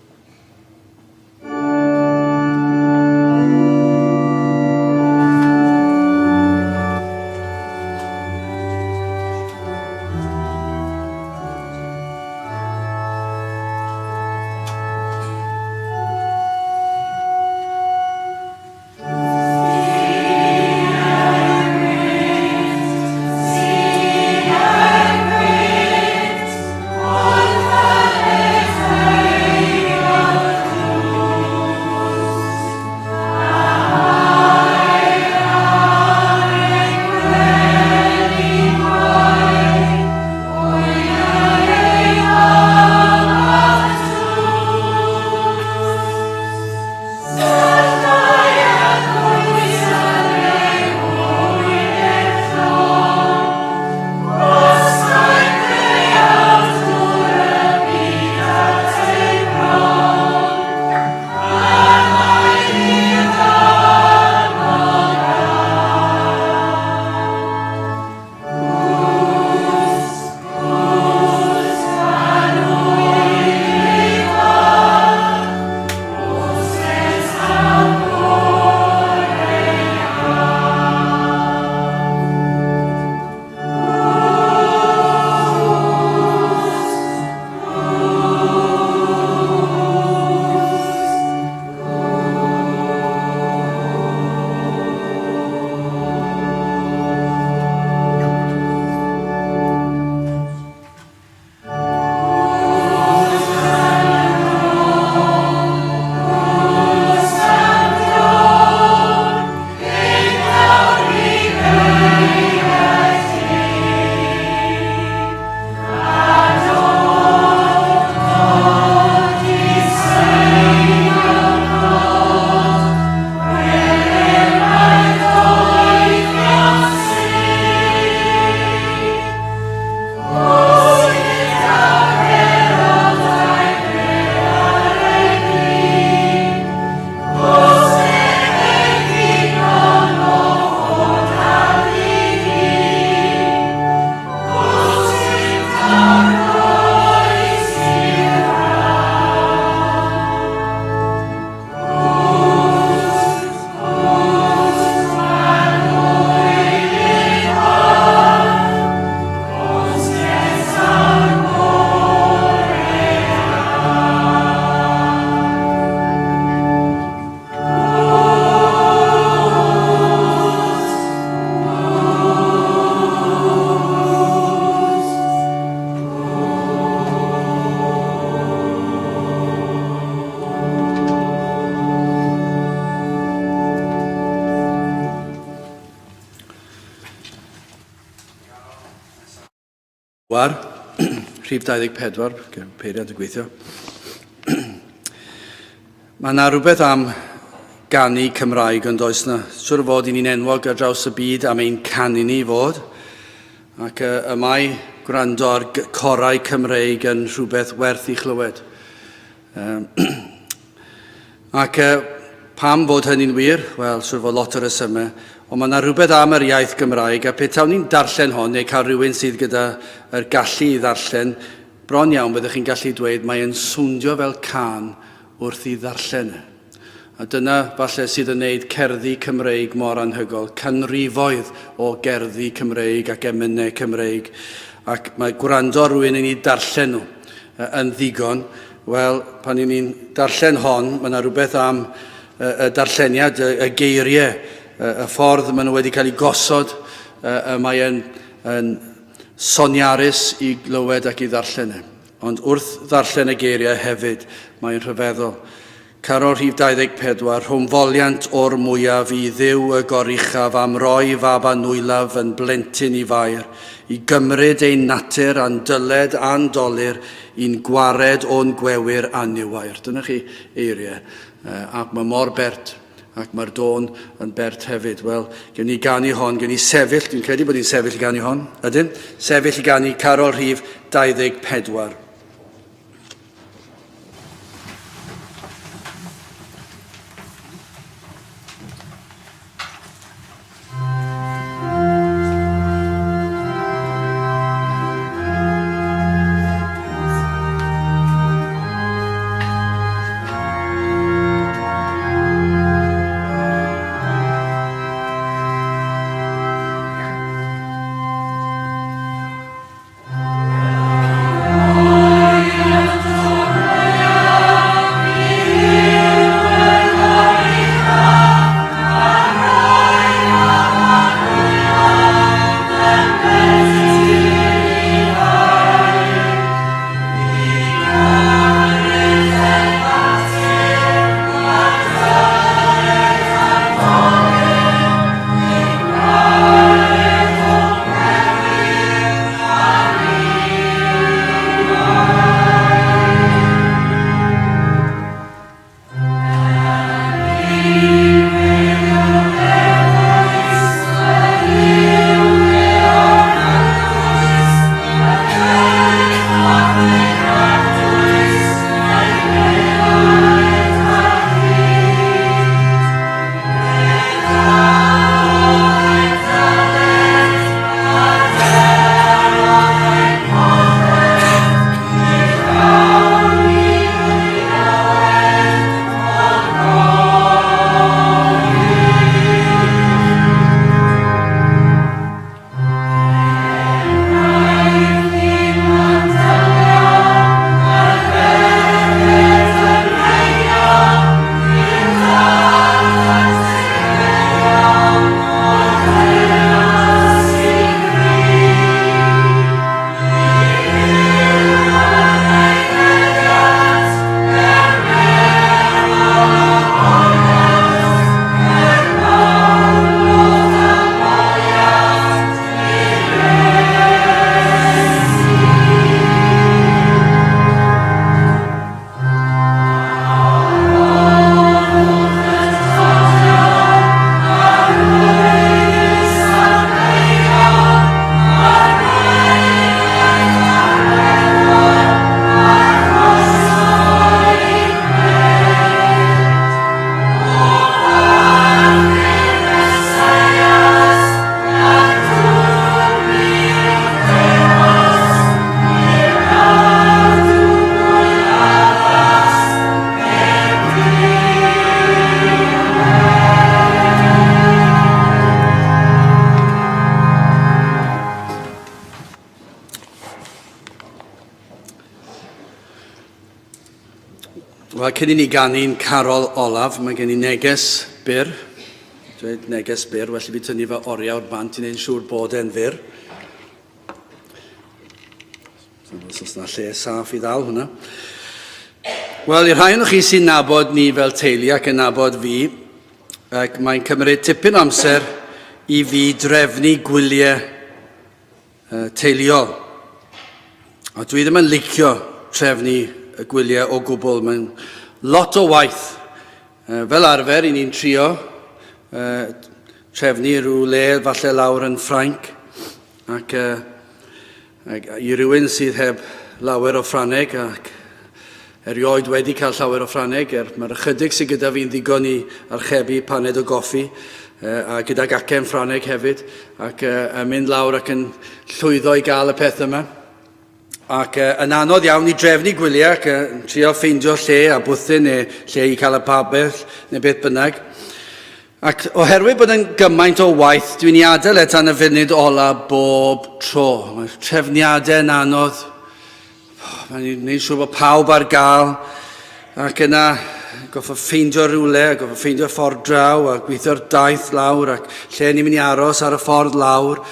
Rhif 24, peiriant yn gweithio. Mae yna rhywbeth am ganu Cymraeg yn does na. Siwr o fod i ni'n enwog ar draws y byd am ein canu ni fod. Ac y, y mae gwrando ar corau Cymreig yn rhywbeth werth i chlywed. Um, ac pam fod hynny'n wir? Wel, siwr fod lot o resymau. Ond mae yna rhywbeth am yr iaith Gymraeg, a petawn ni'n darllen hon, neu cael rhywun sydd gyda yr gallu i ddarllen, bron iawn byddwch chi'n gallu dweud mae'n swndio fel cân wrth i ddarllen e. A dyna falle sydd yn wneud cerddi Cymreig mor anhygoel, canrifoedd o gerddi Cymreig ac emynau Cymreig, ac mae gwrando ar rywun yn ei darllen nhw yn ddigon. Wel, pan y'n ni'n darllen hon, mae yna rhywbeth am y darlleniad, y geiriau, y ffordd maen nhw wedi cael eu gosod, mae e'n yn soniarus i glywed ac i ddarllen e. Ond wrth ddarllen y geiriau hefyd, mae'n rhyfeddol. Carol rhif 24, rhwng foliant o'r mwyaf i Dduw y goruchaf am roi fab anwylaf yn blentyn i Fair, i gymryd ein natur a'n dyled a'n dolur, i'n gwared o'n gwewyr anniwair. Dyna chi eiriau, ac mae mor bert, ac mae'r dôn yn bert hefyd. Wel, gewn ni ganu hon, gewn ni sefyll, dwi'n credu bod ni'n sefyll i ganu hon, ydyn? Sefyll i ganu Carol rhif 24. Wel, cyn i ni ganu'n carol olaf, mae gen i neges byr. Dweud neges byr, well i fi tynnu fy oriawr bant i wneud yn siŵr bod e'n fyr. Os oes yna lle saff i ddal hwnna. Wel, i'r rhai o'n chi sy'n nabod ni fel teulu ac yn nabod fi, ac mae'n cymryd tipyn o amser i fi drefnu gwyliau teuluol. A dwi ddim yn licio trefnu y gwyliau o gwbl. Mae'n lot o waith. Fel arfer, i ni'n trio trefnu rhyw le falle lawr yn Ffrainc ac, ac i rywun sydd heb lawer o Ffrangeg ac erioed wedi cael llawer o Ffrangeg, er mae'r ychydig sydd gyda fi'n ddigon i archebu paned o goffi, a gyda gacen Ffrangeg hefyd, ac yn mynd lawr ac yn llwyddo i gael y peth yma. Ac yn anodd iawn i drefnu gwyliau ac yn trio ffeindio lle a bwthyn neu lle i cael y pabell neu beth bynnag. Ac oherwydd bod yn gymaint o waith, dwi'n ei adael e tan y funud ola bob tro. Mae'r trefniadau yn anodd. Mae'n gwneud siŵr bod pawb ar gael. Ac yna goffa ffeindio rhywle, a goffa ffeindio ffordd draw, a gweithio'r daith lawr, ac lle ni'n mynd i aros ar y ffordd lawr.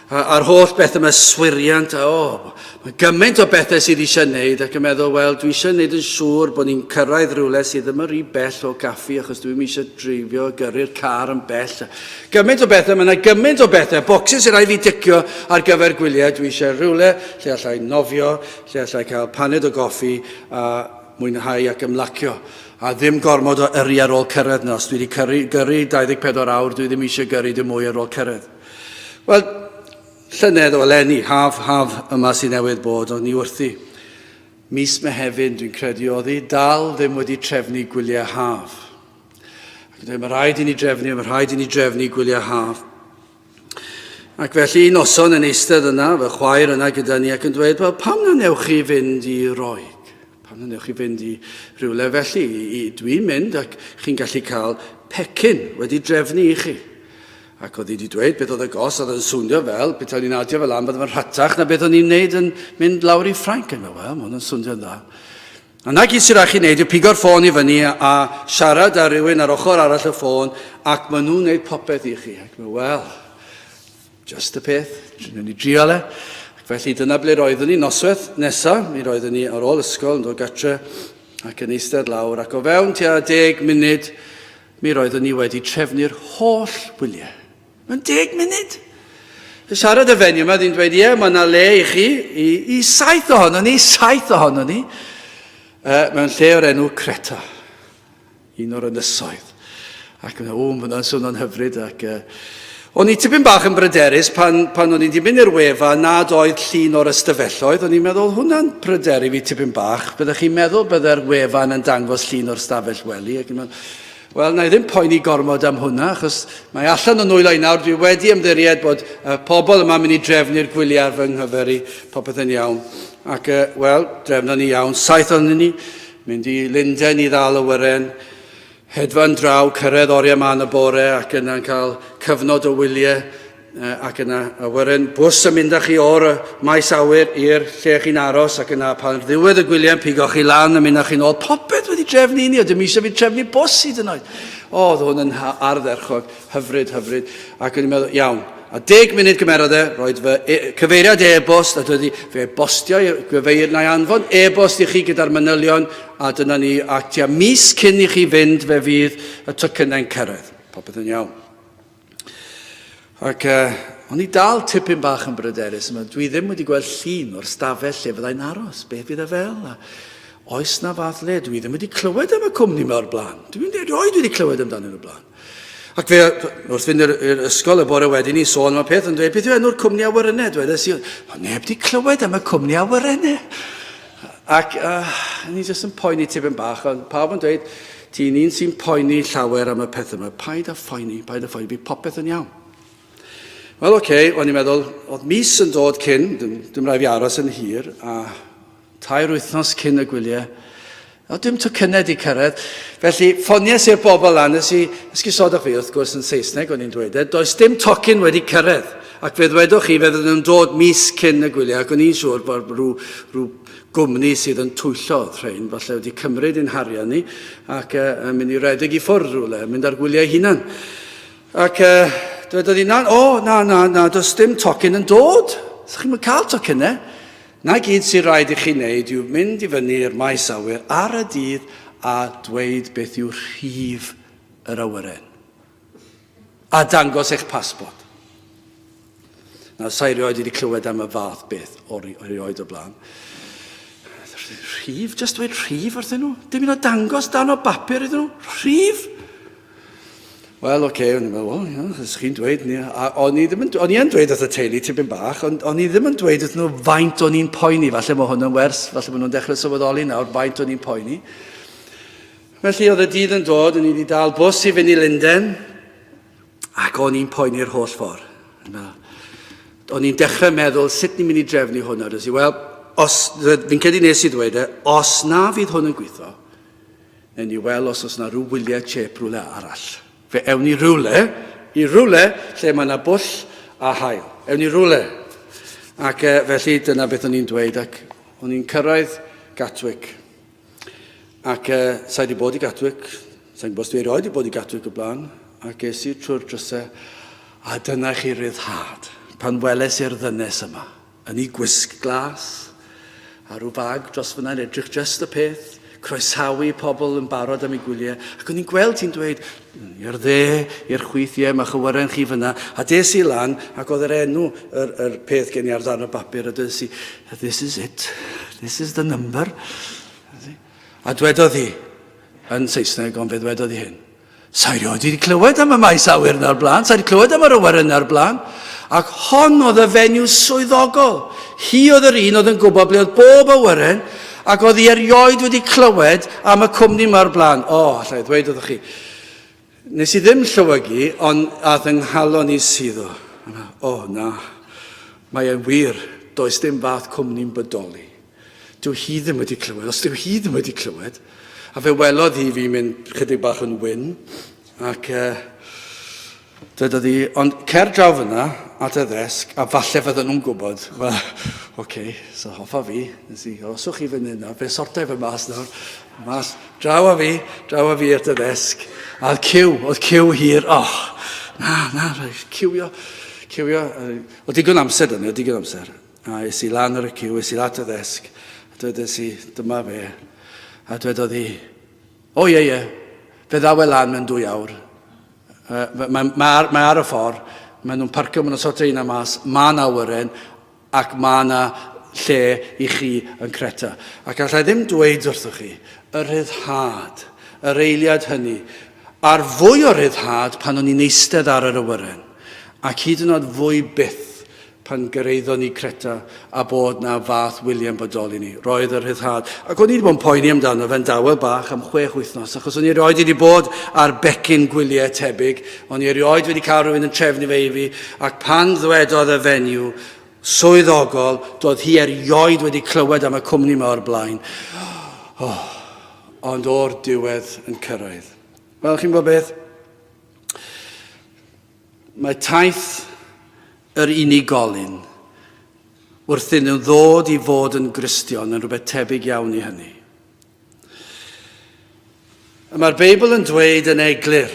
A'r holl beth yma, swiriant, a o, mae gymaint o bethau sydd eisiau wneud ac yn meddwl, wel, dwi eisiau wneud yn siŵr bod ni'n cyrraedd rhywle sydd ddim yn rhy bell o gaffi achos dwi'n eisiau dreifio, gyrru'r car yn bell. Gymaint o bethau, mae yna gymaint o bethau, bocsys sy'n rhaid fi dicio ar gyfer gwyliau, dwi eisiau rhywle lle allai nofio, lle allai cael paned o goffi a mwynhau ac ymlacio. A ddim gormod o yrru ar ôl cyrraedd yna. Os dwi wedi cyrru, gyrru 24 awr, dwi ddim eisiau gyrru dim mwy ar ôl cyrraedd. Wel, llynedd o eleni, haf, haf yma sy'n newydd bod, o'n i wrthi. Mis Mehefin, dwi'n credu, oedd hi dal ddim wedi trefnu gwyliau haf. Ac yn dweud, mae rhaid i ni drefnu, mae rhaid i ni drefnu gwyliau haf. Ac felly un noson yn eistedd yna, fy chwaer yna gyda ni ac yn dweud, wel, pam na newch chi fynd i Roeg? Pam na newch chi fynd i rhywle felly? Dwi'n mynd ac chi'n gallu cael pecyn wedi drefnu i chi. Ac oedd hi wedi dweud beth oedd y gost, oedd yn swnio fel, beth o'n i'n adio fel am, bydde fe'n rhatach na beth o'n i'n neud yn mynd lawr i Ffrainc. Yn wel, mae hwn yn swnio'n dda. A na gyd sy'n rhaid chi wneud yw pigo'r ffôn i fyny a siarad â rhywun ar ochr arall y ffôn ac maen nhw'n gwneud popeth i chi. Ac mae'n wel, just y peth, dwi'n ni drio le. Ac felly dyna ble roeddwn ni noswaith nesaf, mi roeddwn ni ar ôl ysgol yn dod gatre ac yn eistedd lawr ac o fewn tua 10 munud Mi roeddwn i wedi trefnu'r holl wyliau. Mewn deg munud. Fe siarad y fenyw yma, ddi'n dweud, ie, mae yna le i chi, i, i saith ohono ni, saith ohono ni, uh, mewn lle o'r enw Creta, un o'r ynysoedd. Ac yn o, mae hwnna'n swnio'n hyfryd. Ac, uh, o'n i tipyn bach yn bryderus pan, pan o'n i wedi mynd i'r wefan nad oedd llun o'r ystafelloedd. O'n i'n meddwl, hwnna'n pryderu fi tipyn bach. Byddech chi'n meddwl bydde'r wefan yn dangos llun o'r stafell wely. Ac yn meddwl, wel, na i ddim poeni gormod am hwnna, achos mae allan o nwylo i nawr. Dwi wedi ymddiried bod y pobl yma'n mynd i drefnu'r gwyliau ar fy nghyfer i, popeth yn iawn. Ac, wel, drefnon ni iawn. Saith o'n ni, mynd i Lundain i ddal awyren, hedfan draw, cyrraedd oriau mân y bore ac yna'n cael cyfnod o wyliau ac yna awyren bws yn mynd â chi o'r maes awyr i'r lle chi'n aros ac yna pan ddiwedd y gwyliau yn pigo chi lan yn mynd â chi'n ôl. Popeth wedi drefnu i ni, o dim eisiau fi trefnu bws hyd yn oed. O, oedd hwn yn ardderchog, hyfryd, hyfryd. Ac o'n i'n meddwl, iawn. A deg munud gymerodd e, roed fy e cyfeiriad e-bost, a dweud fe bostio i'r gyfeir, na i anfon e-bost i chi gyda'r manylion, a dyna ni, ac tua mis cyn i chi fynd, fe fydd y tocynnau'n cyrraedd. Popeth yn iawn. Ac uh, o'n i dal tipyn bach yn bryderus yma. Dwi ddim wedi gweld llun o'r stafell lle fyddai'n aros. Beth fydd e fel? A oes na fath le? Dwi ddim wedi clywed am y cwmni yma o'r blaen. Dwi'n erioed wedi clywed amdano nhw'n blaen. Ac fe, wrth fynd i'r ysgol y bore wedyn i sôn am y peth, yn dweud, beth yw enw'r cwmni awyrennau? Dweud, i, o neb wedi clywed am y cwmni awyrennau. Ac uh, ni jyst yn poeni tipyn bach, ond pawb yn dweud, ti'n un sy'n poeni llawer am y peth yma. Paid â phoeni, paid â phoeni, bydd popeth yn iawn. Wel, oce, okay, o'n i'n meddwl, oedd mis yn dod cyn, dim, dim rhaid fi aros yn hir, a tair wythnos cyn y gwyliau, o dim tocynnau di cyrraedd. Felly, ffonies i'r bobl lan, nes i esgusodwch fi, wrth gwrs yn Saesneg o'n i'n dweud e, does dim tocyn wedi cyrraedd. Ac fe ddwedwch chi, fe fydden nhw'n dod mis cyn y gwyliau, ac o'n i'n siŵr bod rhyw, rhyw gwmni sydd yn twyllo oedd rhain, falle wedi cymryd ein harian ni ac uh, yn mynd i redeg i ffwrdd rhywle, mynd ar gwyliau hunan. Ac uh, dwedodd hi, na, o, oh, na, na, na, does dim tocyn yn dod. Sa'ch chi'n cael tocynnau. Na gyd sy'n rhaid i chi wneud yw mynd i fyny i'r maes awyr ar y dydd a dweud beth yw rhif yr awyren. A dangos eich pasbort. Nawr, sa'i rioed wedi clywed am y fath beth o rioed o blaen. Rhif? Just dweud rhif wrthyn nhw? Dim un o dangos dan o bapur iddyn nhw? Rhif? Wel, oce, okay, o'n i'n meddwl, wel, ia, os chi'n dweud, ni, a o'n i ddim yn, o'n i yn dweud wrth y teulu tipyn bach, ond o'n i ddim yn dweud wrth nhw faint o'n i'n poeni, falle mae hwn yn wers, falle maen nhw'n dechrau sylweddoli nawr faint o'n i'n poeni. Felly oedd y dydd yn dod, o'n i wedi dal bws i fynd i Lunden, ac o'n i'n poeni'r holl ffordd. O'n i'n dechrau meddwl, sut ni'n mynd i drefnu hwn? A i, wel, os, fi'n credu nes i ddweud e, os na fydd hwn yn gweithio, Newn ni weld os oes 'na rhyw wyliau chep rhywle arall. Fe ewn ni rhywle, i rhywle lle mae 'na bwll a haul. Ewn ni rhywle. Ac e, felly dyna beth o'n i'n dweud ac o'n i'n cyrraedd Gatwick. Ac e, sa'i wedi bod i Gatwick, sa'i'n gwybod os dwi erioed wedi bod i Gatwick o blaen, ac es i trwy'r drysau, a dyna chi ryddhad pan weles i'r ddynes yma. Yn ei gwisg glas, a rhyw fag dros fyna yn edrych just y peth, croesawu pobl yn barod am ei gwyliau, ac o'n i'n gweld hi'n dweud, i'r dde, i'r chwith, ie, mae chywyren chi fyna, a des i lan, ac oedd yr enw, yr, yr peth gen i ar ddarn o bapur, a des i, this is it, this is the number. A dwedodd hi, yn Saesneg, ond fe ddwedodd hi hyn, Sa i rioed wedi clywed am y maes awyr yna o'r blaen, sa i wedi clywed am yr awyren yna o'r blaen. Ac hon oedd y fenyw swyddogol. Hi oedd yr un oedd yn gwybod ble oedd bob awyren, ac oedd hi erioed wedi clywed am y cwmni yma o'r blaen. O, oh, allai ddweud wrthych chi. Nes i ddim llywygu, ond ath yng nghalon i suddo. O, oh, na. Mae e'n wir, does dim fath cwmni'n bodoli. Dyw hi ddim wedi clywed, os dyw hi ddim wedi clywed. A fe welodd hi fi mynd chydig bach yn wyn, ac uh, dywedodd hi, ond cer draw fyna at y ddesg, a falle fydden nhw'n gwybod. Wel, oce, okay, so hoffa fi, nes i, oswch chi fyny yna, fe sortau fy mas nawr. Mas, draw a fi, draw a fi at y ddesg. A oedd cyw, oedd cyw hir, oh, na, na, cywio, cywio. Oedd digon amser dyn ni, oedd digon amser. A es i lan ar y ciw, es i at y ddesg, a dwedes i, dyma fe. A dwedodd hi, o ie, ie, fe ddaw e lan mewn dwy awr. Uh, mae, mae, mae, ar, mae ar y ffordd, maen nhw'n parcio, maen nhw'n sortio un mas, mae yna awyren, ac mae yna lle i chi yn Creta. Ac allai ddim dweud wrthych chi, y rhyddhad, yr eiliad hynny, a'r fwy o ryddhad pan o'n i'n eistedd ar yr awyren, ac hyd yn oed fwy byth pan gyrhaeddon ni Creta a bod 'na fath William bodoli ni. Roedd y rhyddhad. Ac o'n i wedi bod yn poeni amdano fe'n dawel bach am chwech wythnos, achos o'n i erioed wedi bod ar becyn gwyliau tebyg, o'n i erioed wedi cael rhywun yn trefnu fe i fi, ac pan ddwedodd y fenyw swyddogol, doedd hi erioed wedi clywed am y cwmni yma o'r blaen. Oh, ond o'r diwedd yn cyrraedd. Wel, chi'n gwybod beth? Mae taith yr unigolyn wrth iddyn nhw ddod i fod yn Gristion yn rhywbeth tebyg iawn i hynny. Y mae'r Beibl yn dweud yn eglur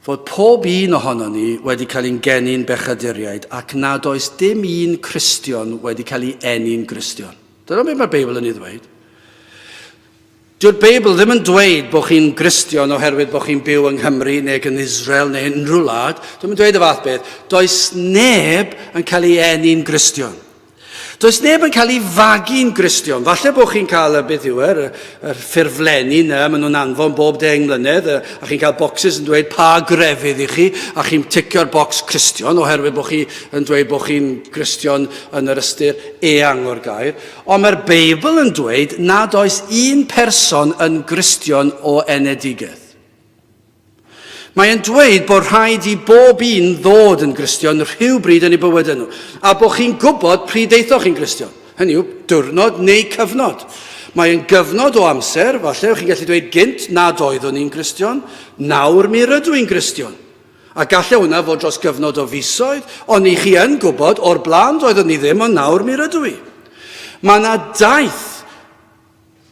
fod pob un ohonon ni wedi cael ein geni'n bechaduriaid ac nad oes dim un Cristion wedi cael ei eni'n Gristion. Dyna beth mae'r Beibl yn ei ddweud. Dyw'r Beibl ddim yn dweud bod chi'n Gristion oherwydd bod chi'n byw yng Nghymru neu yn Israel neu unrhyw wlad. Dwi'n yn dweud y fath beth. Does neb yn cael ei eni'n Gristion. Does neb yn cael ei fagu'n Gristion. Falle bod chi'n cael y beth yw e, yr, yr ffurflenni yna, maen nhw'n anfon bob deng mlynedd, a chi'n cael bocsys yn dweud pa grefydd i chi, a chi'n ticio'r bocs Cristion oherwydd bod chi yn dweud bod chi'n Gristion yn yr ystyr eang o'r gair. Ond mae'r Beibl yn dweud nad oes un person yn Gristion o enedigaeth. Mae'n dweud bod rhaid i bob un ddod yn Gristion rhywbryd yn eu bywydau nhw, a bod chi'n gwybod pryd aethoch chi'n Gristion. Hynny yw, diwrnod neu cyfnod. Mae'n gyfnod o amser, falle chi'n gallu dweud gynt nad oeddwn i'n Gristion, nawr mi rydw i'n Gristion. A gallai hwnna fod dros gyfnod o fisoedd, ond i chi yn gwybod, o'r blaen doeddwn i ddim, ond nawr mi rydw i. Mae yna daith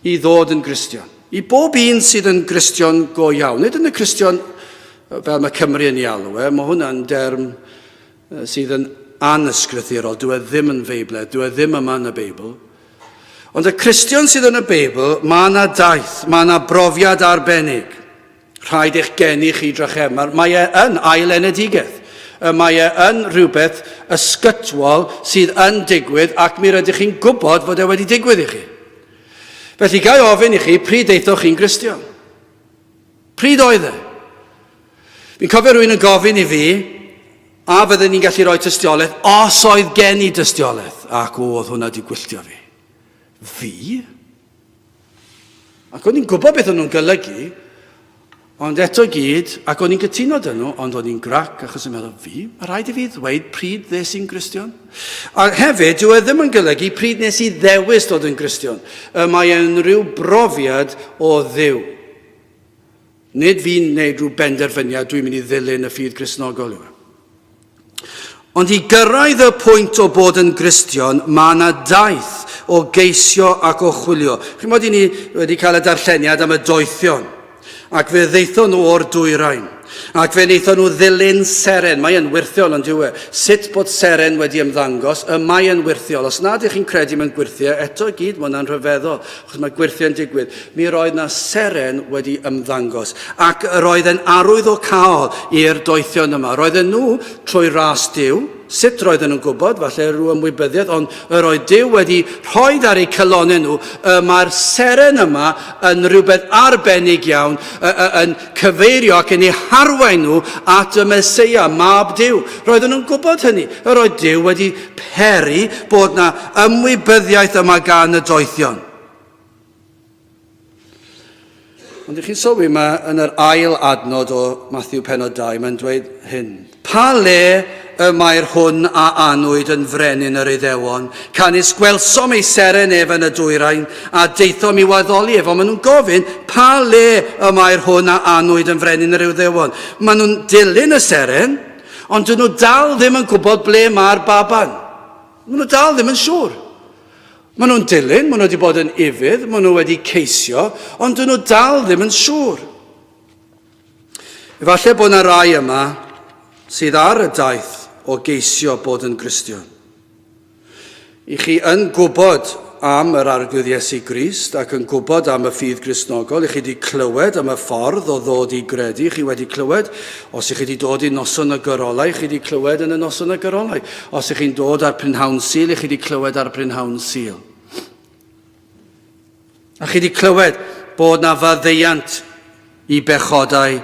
i ddod yn Gristion. I bob un sydd yn Gristion go iawn. Nid yn y Cristion fel mae Cymru yn ei alw e, mae hwnna'n derm sydd yn anysgrythurol, dyw e ddim yn Feibledd, dyw e ddim yma yn y Beibl. Ond y Cristion sydd yn y Beibl, mae yna daith, mae yna brofiad arbennig. Rhaid eich geni chi drachefn. Mae, mae e yn ail enedigaeth. Y mae e yn rhywbeth ysgytwol sydd yn digwydd ac mi rydych chi'n gwybod fod e wedi digwydd i chi. Felly, ga i ofyn i chi, pryd aethoch chi'n Gristion? Pryd oedd e? Fi'n cofio rhywun yn gofyn i fi, a fydden ni'n gallu rhoi tystiolaeth, os oedd gen i dystiolaeth, ac oedd hwnna wedi gwylltio fi. Fi? Ac o'n i'n gwybod beth o'n nhw'n golygu, ond eto i gyd, ac o'n i'n cytuno dyn nhw, ond o'n i'n grac achos yn meddwl, fi, mae rhaid i fi ddweud pryd ddes i'n Gristion. A hefyd, dyw e ddim yn golygu pryd nes i ddewis dod yn Gristion. Y mae e'n rhyw brofiad o Dduw. Nid fi'n gwneud rhyw benderfyniad, dwi'n mynd i ddilyn y ffydd Gristnogol yw e. Ond i gyrraedd y pwynt o bod yn Gristion, mae yna daith o geisio ac o chwilio. Chi'n bod i ni wedi cael y darlleniad am y doethion, ac fe ddeithon nhw o'r dwyrain, ac fe wnaethon nhw ddilyn seren. Mae e'n wyrthiol, ond yw e? Sut bod seren wedi ymddangos, y mae e'n wyrthiol. Os nad ych chi'n credu mewn gwyrthiau, eto i gyd, mae hwnna'n rhyfeddol. Achos mae gwyrthiau'n digwydd. Mi roedd 'na seren wedi ymddangos, ac yr oedd e'n arwyddocaol i'r doethion yma. Roedden nhw, trwy ras Duw, sut roedden nhw'n gwybod, falle rhyw ymwybyddiaeth, ond yr oedd Duw wedi rhoi ar eu calonnau nhw, y mae'r seren yma yn rhywbeth arbennig iawn, yn cyfeirio ac yn eu harwain nhw at y Meseia, Mab Duw. Roedden nhw'n gwybod hynny. Yr oedd Duw wedi peri bod 'na ymwybyddiaeth yma gan y doethion. Ond ych chi'n sylwi, mae yn yr ail adnod o Matthew penod 2, mae'n dweud hyn. Pa le y mae'r hwn a anwyd yn frenin yr Iddewon? Canys gwelsom ei seren ef yn y dwyrain, a daethom i'w addoli ef. Ond maen nhw'n gofyn, pa le y mae'r hwn a anwyd yn frenin yr Iddewon? Maen nhw'n dilyn y seren, Ond dyn nhw dal ddim yn gwybod ble mae'r baban. Maen nhw dal ddim yn siŵr. Maen nhw'n dilyn, maen nhw wedi bod yn ufudd, maen nhw wedi ceisio, ond dyn nhw dal ddim yn siŵr. Efallai bod yna rai yma sydd ar y daith o geisio bod yn Gristion. I chi yn gwybod am yr Arglwydd Iesu Grist ac yn gwybod am y ffydd Gristnogol, i chi wedi clywed am y ffordd o ddod i gredu, chi wedi clywed, os i chi wedi dod i noson y gyrolau, chi wedi clywed yn y noson y gyrolau. Os i chi'n dod ar prynhawn Sul, i chi wedi clywed ar prynhawn Sul. A chi wedi clywed bod na faddeuant i bechodau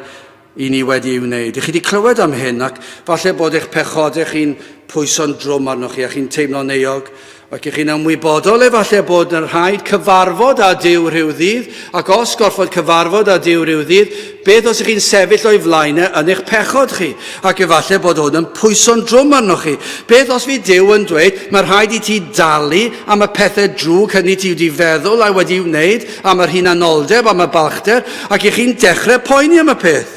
i ni wedi ei wneud. I chi wedi clywed am hyn ac falle bod eich pechodau chi'n pwyso'n drwm arnoch chi a chi'n teimlo'n euog ac i chi'n ymwybodol efallai bod yn rhaid cyfarfod â Duw rhyw ddydd ac os gorfod cyfarfod â Duw rhyw ddydd, beth os ych chi'n sefyll o'i flaen e yn eich pechod chi? Ac efallai bod hwn yn pwyso'n drwm arnoch chi. Beth os fydd Duw yn dweud, mae rhaid i ti dalu am y pethau drwg hynny ti wedi feddwl a wedi wneud, am yr hunanoldeb, am y balchder, ac i chi'n dechrau poeni am y peth.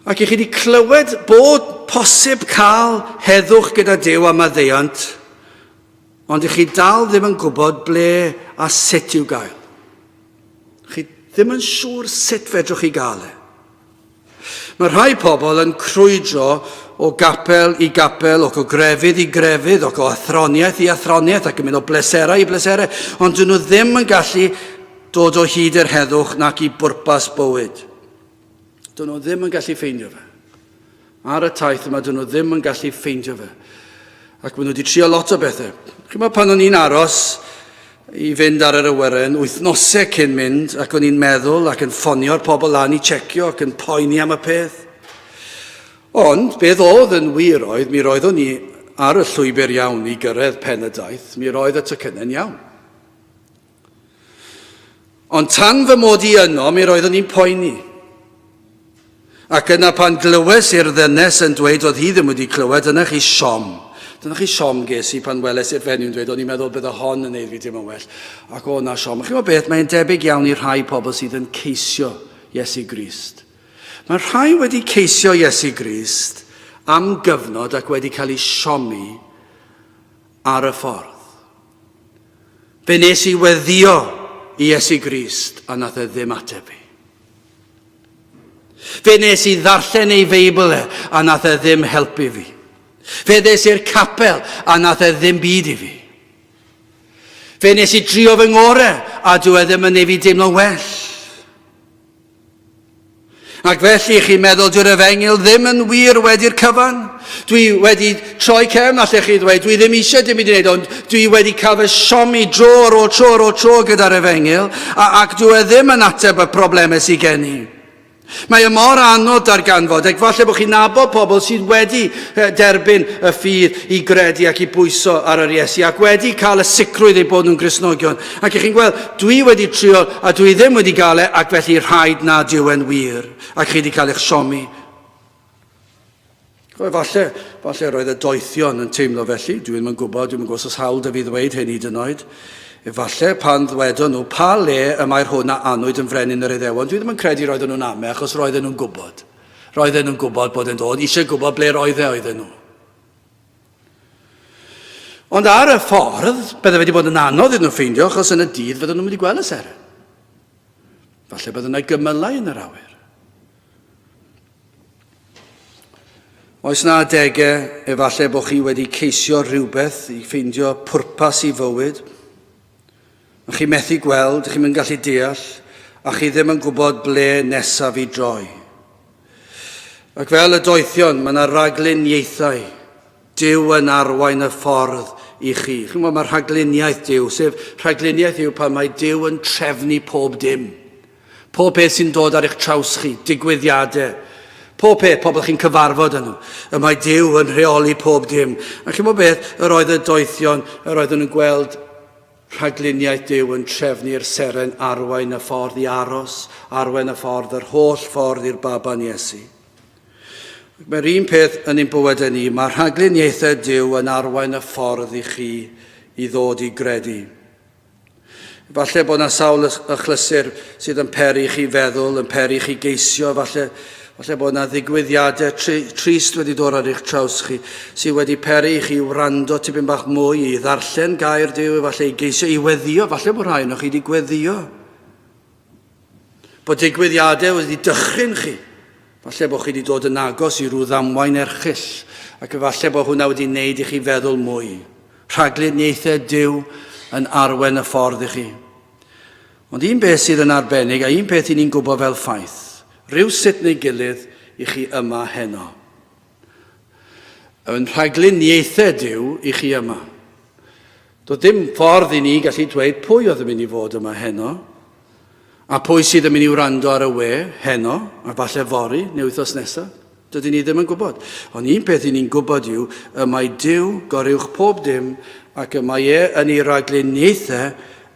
Ac i chi wedi clywed bod posib cael heddwch gyda Duw a maddeuant, ond i chi dal ddim yn gwybod ble a sut i'w gael. Chi ddim yn siŵr sut fedrwch chi gael e. Mae rhai pobl yn crwydro o gapel i gapel, ac o grefydd i grefydd, ac o athroniaeth i athroniaeth, ac yn mynd o bleserau i bleserau, ond dyn nhw ddim yn gallu dod o hyd i'r heddwch nac i bwrpas bywyd. Dyn nhw ddim yn gallu ffeindio fe. Ar y taith yma, dyn nhw ddim yn gallu ffeindio fe. Ac maen nhw wedi trio lot o bethau. Chi'n meddwl pan o'n i'n aros i fynd ar yr awyren wythnosau cyn mynd, ac o'n i'n meddwl ac yn ffonio'r pobl lan i checio ac yn poeni am y peth. Ond beth oedd yn wir oedd, mi roeddwn i ar y llwybr iawn i gyrraedd pen y daith, mi roedd y tocynnau'n iawn. Ond tan fy mod i yno, mi roeddwn i'n poeni. Ac yna pan glywes i'r ddynes yn dweud oedd hi ddim wedi clywed, dyna chi siom. Dyna chi siom ges i pan weles i'r fenyw yn dweud, o'n i'n meddwl bydde hon yn neud fi teimlo'n well. Ac o na siom. Chi'n gwybod beth, mae'n debyg iawn i rhai pobl sydd yn ceisio Iesu Grist. Mae rhai wedi ceisio Iesu Grist am gyfnod ac wedi cael eu siomi ar y ffordd. Fe nes i weddio i Iesu Grist a nath e ddim ateb fi. Fe nes i ddarllen ei Feibl e a nath e ddim helpu fi. Fe ddes i'r capel a nath e ddim byd i fi. Fe nes i drio fy ngore a dyw e ddim yn ei fi deimlo'n well. Ac felly chi'n meddwl dyw'r efengyl ddim yn wir wedi'r cyfan? Dwi wedi troi cefn, allech chi ddweud, dwi ddim eisiau dim byd i wneud, ond dwi wedi cael fy siomi dro ar ôl tro ar ôl tro gyda'r efengyl, a, ac dwi e ddim yn ateb y problemau sydd gen i. Mae e mor anodd darganfod, ac falle bod chi'n nabod pobl sydd wedi derbyn y ffydd i gredu ac i bwyso ar yr Iesu, ac wedi cael y sicrwydd eu bod nhw'n Gristnogion. Ac ych chi'n gweld, dwi wedi trio a dwi ddim wedi gael e, ac felly rhaid nad yw e'n wir, ac chi wedi cael eich siomi. Falle, falle roedd y doethion yn teimlo felly, dwi ddim yn gwybod, dwi'm yn gwybod os oes hawl 'da fi ddweud hyn hyd yn oed. Efallai pan ddwedon nhw pa le y mae'r hwn a anwyd yn frenin yr Iddewon, dwi ddim yn credu roedden nhw'n ame, achos roedden nhw'n gwybod. Roedden nhw'n gwybod bod e'n dod, eisiau gwybod ble roedd e oedden nhw. Ond ar y ffordd, bydde wedi bod yn anodd iddyn nhw ffeindio, achos yn y dydd fydden nhw'n mynd i gweld y seren. Falle bydde yna gymylau yn yr awyr. Oes na adegau efallai bod chi wedi ceisio rhywbeth i ffeindio pwrpas i fywyd? A chi methu gweld, chi'n mynd gallu deall, a chi ddim yn gwybod ble nesaf i droi. Ac fel y doethion, mae yna ragluniaethau. Duw yn arwain y ffordd i chi. Chi'n gwybod, mae rhagluniaeth Duw, sef rhagluniaeth yw pan mae Duw yn trefnu pob dim. Pob peth sy'n dod ar eich traws chi, digwyddiadau, pob peth, pobl chi'n cyfarfod â nhw. Y mae Duw yn rheoli pob dim. A chi'n gwybod beth? Yr oedd y doethion, yr oedden nhw'n gweld rhagluniaeth Duw yn trefnu'r seren arwain y ffordd i aros, arwain y ffordd, yr holl ffordd i'r baban Iesu. Mae'r un peth yn ein bywydau ni, mae rhagluniaethau Duw yn arwain y ffordd i chi i ddod i gredu. Efallai bod yna sawl achlysur sydd yn peri i chi feddwl, yn peri i chi geisio, efallai, efallai bod yna ddigwyddiadau tri, trist wedi dod ar eich traws chi, sydd wedi peri i chi wrando tipyn bach mwy, i ddarllen gair Duw, efallai i geisio, i weddio, efallai bod rhai ohonoch chi wedi gweddio. Bod digwyddiadau wedi dychryn chi. Falle bod chi wedi dod yn agos i rhyw ddamwain erchyll, ac efallai bod hwnna wedi wneud i chi feddwl mwy. Rhagluniaethau Duw yn arwen y ffordd i chi. Ond un beth sydd yn arbennig, a un peth i ni'n gwybod fel ffaith, rhyw sut neu gilydd i chi yma heno. Yn rhagluniaethau Duw i chi yma. Doedd dim ffordd i ni gallu dweud pwy oedd yn mynd i fod yma heno, a pwy sydd yn mynd i wrando ar y we heno, a falle fory neu wythnos nesaf. Dydyn ni ddim yn gwybod. Ond un peth i ni'n gwybod yw y mae Duw goruwch pob dim ac y mae e yn ei ragluniaethau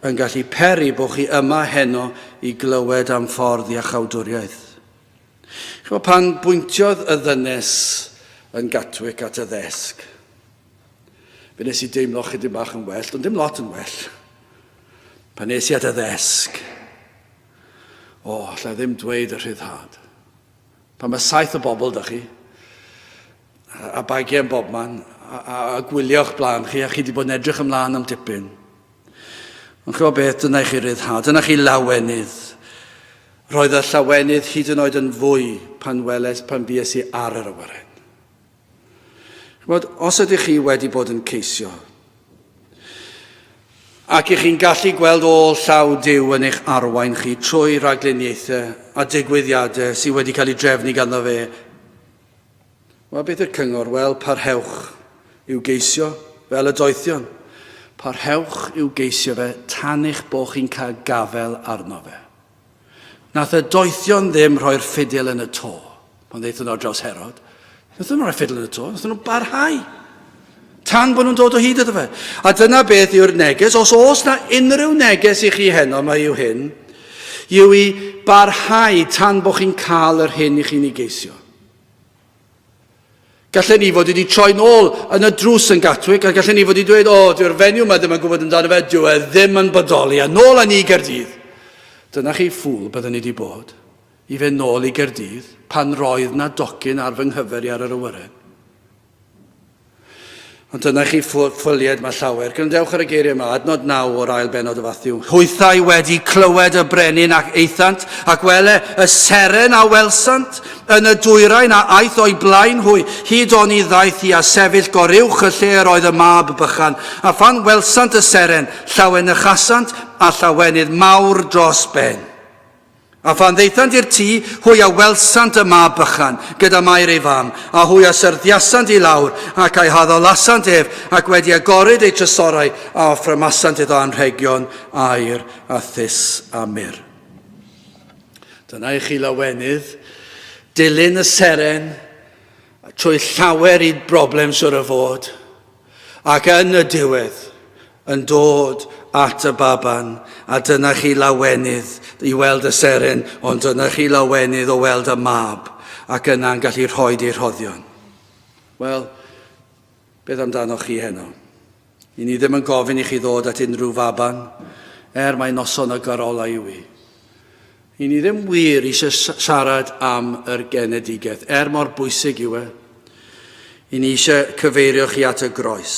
yn gallu peri bod chi yma heno i glywed am ffordd iachawdwriaeth. Chymod, pan bwyntiodd y ddynes yn Gatwick at y ddesg, Fe nes i deimlo chydig bach yn well, ond dim lot yn well. Pan nes i at y ddesg, o, oh, allai ddim dweud y rhyddhad. Pan mae saith o bobl da chi, a, a bagiau yn bobman, a, a, a gwylio o'ch blaen chi, a chi wedi bod yn edrych ymlaen am dipyn. Ond chymod beth, dyna i chi ryddhad, dyna chi lawenydd. Roedd y llawenydd hyd yn oed yn fwy pan weles pan fues i ar yr awyren. Chymod, os ydych chi wedi bod yn ceisio, ac ych chi'n gallu gweld ôl llaw Duw yn eich arwain chi trwy ragluniaethau a digwyddiadau sydd wedi cael ei drefnu ganddo fe, wel, beth yw'r cyngor? Wel, parhewch i'w geisio fel y doethion. Parhewch i'w geisio fe tan eich bod chi'n cael gafael arno fe. Nath y doethion ddim rhoi'r ffidil yn y to pan ddaethon nhw ar draws Herod. Nath nhw rhoi ffidil yn y to, nath nhw barhau tan bod nhw'n dod o hyd iddo fe. A dyna beth yw'r neges. Os oes na unrhyw neges i chi heno, mae yw hyn, yw i barhau tan bod chi'n cael yr hyn i chi'n ei geisio. Gallen ni fod wedi troi nôl yn y drws yn Gatwick a gallen ni fod wedi dweud, o, oh, dyw'r fenyw yma ddim yn gwybod amdano fe, dyw e ddim yn bodoli, a nôl â ni i Gaerdydd. Dyna chi ffŵl byddwn ni wedi bod, i fynd nôl i Gaerdydd pan roedd na docyn ar fy nghyfer i ar yr awyren. Ond dyna chi ffylied mae llawer. Gwrandewch ar y geiriau yma, adnod 9 o'r ail bennod o Fathew. Hwythau wedi clywed y brenin ac aethant, ac wele y seren a welsant yn y dwyrain a aeth o'i blaen hwy, hyd oni ddaeth hi a sefyll goruwch y lle yr oedd y mab bychan. A phan welsant y seren, llawenychasant a llawenydd mawr dros ben. A phan ddaethant i'r tŷ, hwy a welsant y mab bychan, gyda Mair ei fam, a hwy a syrddiasant i lawr, ac a'i haddolasant ef, ac wedi agoryd eu trysorau, a offrymasant iddo anrhegion, aur, a thus, a myrr. Dyna i chi lawenydd, dilyn y seren, trwy llawer i broblem siwr o fod, Ac yn y diwedd, yn dod at y baban, a dyna chi lawenydd i weld y seren, ond dyna chi lawenydd o weld y mab, ac yna'n gallu rhoi ei rhoddion. Wel, beth amdanoch chi heno? I ni ddim yn gofyn i chi ddod at unrhyw faban, er mae noson y garolau yw i. I ni ddim wir eisiau siarad am yr genedigaeth, er mor bwysig yw e. I ni eisiau cyfeirio chi at y groes,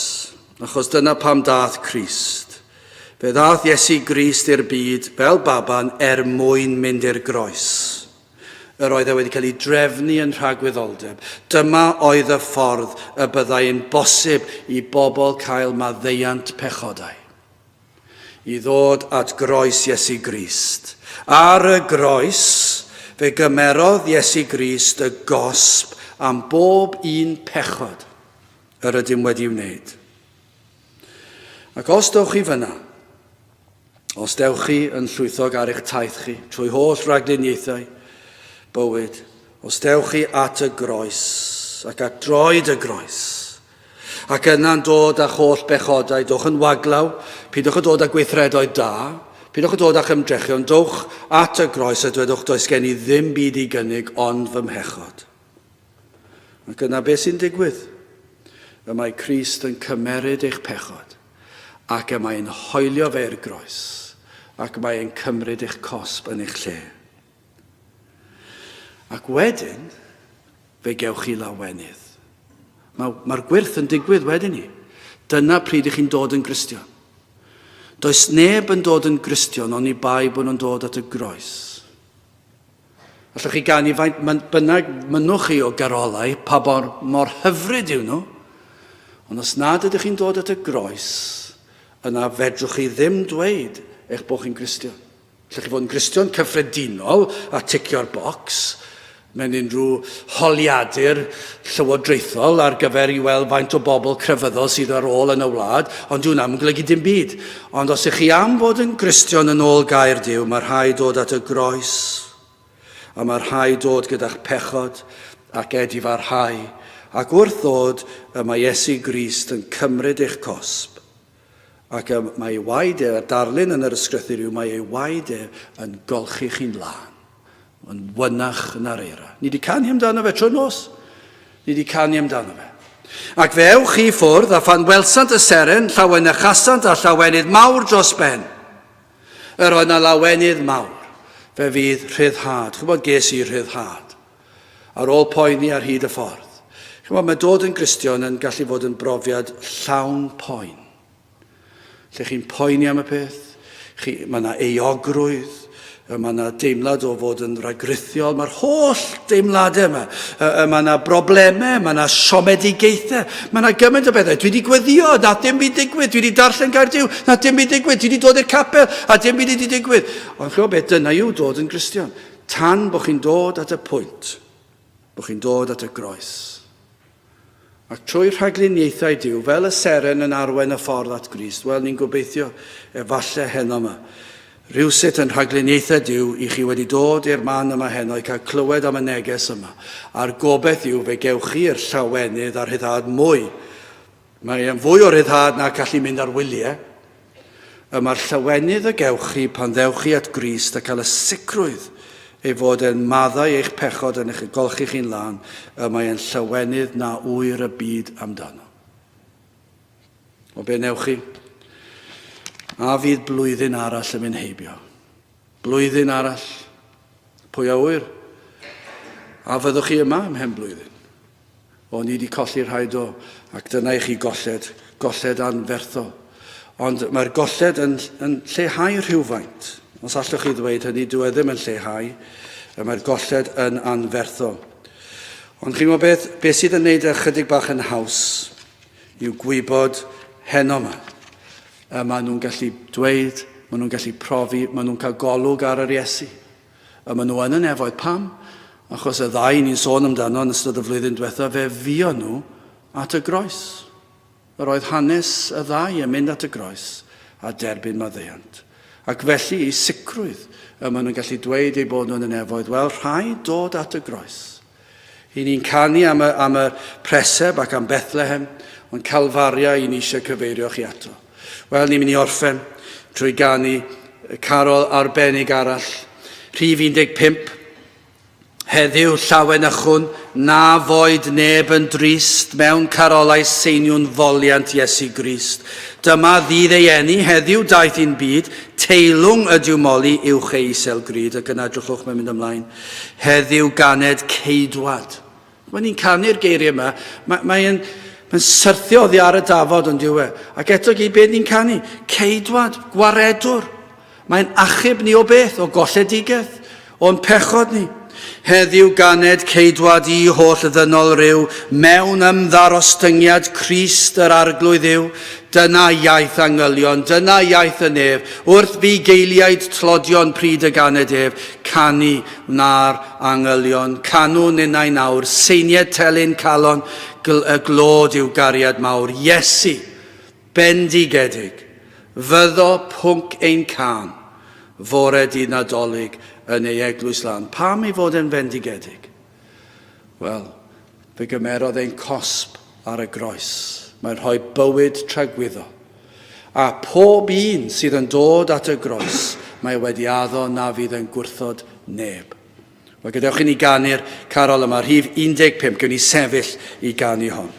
achos dyna pam dath Crist. Fe ddath Iesu Grist i'r byd fel baban er mwyn mynd i'r groes. Yr oedd e wedi cael ei drefnu yn rhagwyddoldeb. Dyma oedd y ffordd y byddai'n bosib i bobl cael maddeuant pechodau. I ddod at groes Iesu Grist. Ar y groes, fe gymerodd Iesu Grist y gosb am bob un pechod yr ydym wedi wneud. Ac os dewch chi fyna, os dewch chi yn llwythog ar eich taith chi, trwy holl ragluniaethau bywyd, os dewch chi at y groes ac at droed y groes, Ac yna'n dod â'ch holl bechodau, dowch yn waglaw, peidiwch â dod â gweithredoedd da, peidiwch â dod â'ch ymdrechion, dowch at y groes a dwedwch does gen i ddim byd i gynnig ond fy mhechod. Ac yna beth sy'n digwydd? Y mae Crist yn cymeryd eich pechod, ac y mae'n hoelio fe i'r groes, ac mae'n cymryd eich cosb yn eich lle. Ac wedyn, fe gewch chi lawenydd. Mae'r mae gwyrth yn digwydd wedyn ni. Dyna pryd ych chi'n dod yn Gristion. Does neb yn dod yn Gristion oni bai bod nhw'n dod at y groes. Allwch chi ganu faint bynnag mynnwch chi o garolau, pa mor, mor hyfryd yw nhw, ond os nad ydych chi'n dod at y groes, yna fedrwch chi ddim dweud eich bod chi'n Gristion. Allwch chi fod yn Gristion cyffredinol a ticio'r bocs mewn unrhyw holiadur llywodraethol ar gyfer i weld faint o bobl crefyddol sydd ar ôl yn y wlad, ond dyw hwnna ddim yn golygu dim byd. Ond os ych chi am fod yn Gristion yn ôl gair Duw, mae rhaid dod at y groes, a mae rhaid dod gyda'ch pechod ac edifarhau, ac wrth ddod y mae Iesu Grist yn cymryd eich cosb. Ac y mae ei waed e, a'r darlun yn yr ysgrythur yw mae ei waed e yn golchi chi'n lân, yn wynach na'r eira. Ni wedi canu amdano fe trwy'r nos. Ni wedi canu amdano fe. Ac fe ewch chi ffwrdd, a phan welsant y seren, llawenychasant a llawenydd mawr dros ben. Yr oedd na lawenydd mawr. Fe fydd rhyddhad. Chybod, ges i rhyddhad. Ar ôl poeni ar hyd y ffordd. Chimod, mae dod yn Gristion yn gallu fod yn brofiad llawn poen. Lle chi'n poeni am y peth, chi, mae yna euogrwydd, mae yna deimlad o fod yn ragrithiol, mae'r holl deimladau yma, mae yna broblemau, mae yna siomedigaethau, mae yna gymaint o bethau. Dwi wedi gweddio, na dim byd digwydd, dwi wedi darllen gair Duw, na dim byd digwydd, dwi wedi dod i'r capel, a dim byd wedi digwydd. Ond chymod beth, dyna yw dod yn Gristion. Tan bod chi'n dod at y pwynt, bod chi'n dod at y groes. Ac trwy rhagluniaethau Duw, fel y seren yn arwain y ffordd at Grist, wel, ni'n gobeithio, efallai heno yma, rhywsut yn rhagluniaethau Duw i chi wedi dod i'r man yma heno i cael clywed am y neges yma. A'r gobeith yw fe gewch chi'r llawenydd a'r rhyddhad mwy. Mae e'n fwy o ryddhad na gallu mynd ar wyliau. Y mae'r llawenydd y gewch chi pan ddewch chi at Grist a cael y sicrwydd ei fod e'n maddau eich pechod yn eich golchi chi'n lân, y mae e'n llawenydd na ŵyr y byd amdano. O be newch chi? A fydd blwyddyn arall yn mynd heibio? Blwyddyn arall? Pwy a ŵyr? A fyddwch chi yma ymhen blwyddyn? O, ni wedi colli rhai do, ac dyna i chi golled, golled anferthol. Ond mae'r golled yn, yn lleihau rhywfaint. Os allwch chi ddweud hynny, dyw e ddim yn lleihau. Mae'r golled yn anferthol. Ond chi'n gwybod beth, beth sydd yn neud e chydig bach yn haws yw gwybod heno yma. Y maen nhw'n gallu dweud, maen nhw'n gallu profi, maen nhw'n cael golwg ar yr Iesu. A maen nhw yn y nefoedd. Pam? Achos y ddau ni'n sôn amdano yn ystod y flwyddyn diwetha, fe fuon nhw at y groes. Yr oedd hanes y ddau yn mynd at y groes a derbyn maddeuant. Ac felly, i sicrwydd, y maen nhw'n gallu dweud eu bod nhw yn y nefoedd, wel, rhaid dod at y groes. I ni'n canu am y, am y preseb ac am Bethlehem, ond Calfaria i ni eisiau cyfeirio chi ato. Wel, ni'n mynd i orffen trwy ganu carol arbennig arall. Rhif 15, Heddiw llawenychwn, na foed neb yn drist, mewn carolau seiniwn foliant Iesu Grist. Dyma ddydd ei eni, heddiw daeth i'n byd, teilwng ydyw moli uwch ei isel gryd, ac yna drychwch mae'n mynd ymlaen. Heddiw ganed ceidwad. Mae ni'n canu'r geiriau yma, mae'n mae mae syrthio oddi ar y dafod ond yw e. Ac eto gyd beth ni'n canu? Ceidwad, gwaredwr. Mae'n achub ni o beth? O golledigaeth, o'n pechod ni. Heddiw ganed ceidwad i holl ddynol ryw, mewn ymddarostyngiad Crist yr Arglwydd yw. Dyna iaith angylion, dyna iaith y nef, wrth fugeiliaid tlodion pryd y ganed ef, canu wna'r angylion, canu ninnau nawr, seinied telyn calon, gl y glod yw gariad mawr. Iesu, Bendigedig fyddo pwnc ein cân fore dydd Nadolig yn ei eglwys lân. Pam ei fod e'n fendigedig? Wel, fe gymerodd ein cosb ar y groes. Mae'n rhoi bywyd tragwyddol. A pob un sydd yn dod at y groes, mae wedi addo na fydd yn gwrthod neb. Wel, gadewch i ni ganu'r carol yma, rhif 15, gewn ni sefyll i ganu hon.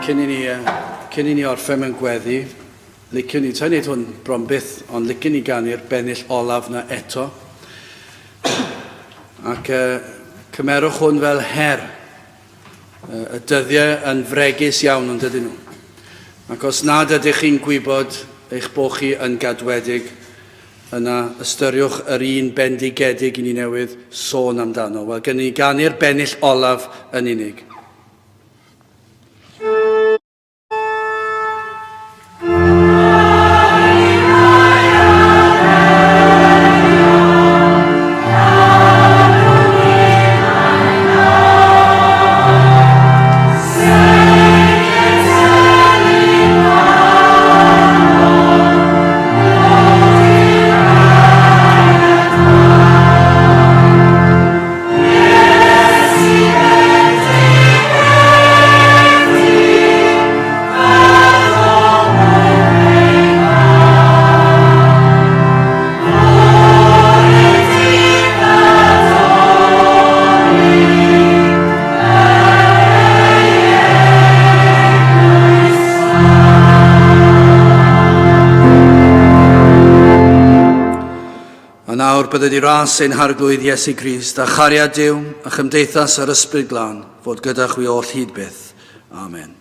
Cyn i ni, cyn i ni orffen mewn gweddi, liciwn ni, sa'n neud hwn bron byth, ond liciwn ni ganu'r bennill olaf na eto. Ac uh, cymerwch hwn fel her. Y dyddiau yn fregus iawn ond ydyn nhw. Ac os nad ydych chi'n gwybod eich bod chi yn gadwedig, yna ystyriwch yr un bendigedig i ni newydd sôn amdano. Wel, gen i ganu'r bennill olaf yn unig. nawr bydded i ras ein Harglwydd Iesu Grist, a chariad Duw, a chymdeithas yr Ysbryd Glân, fod gyda chwi oll hyd byth. Amen.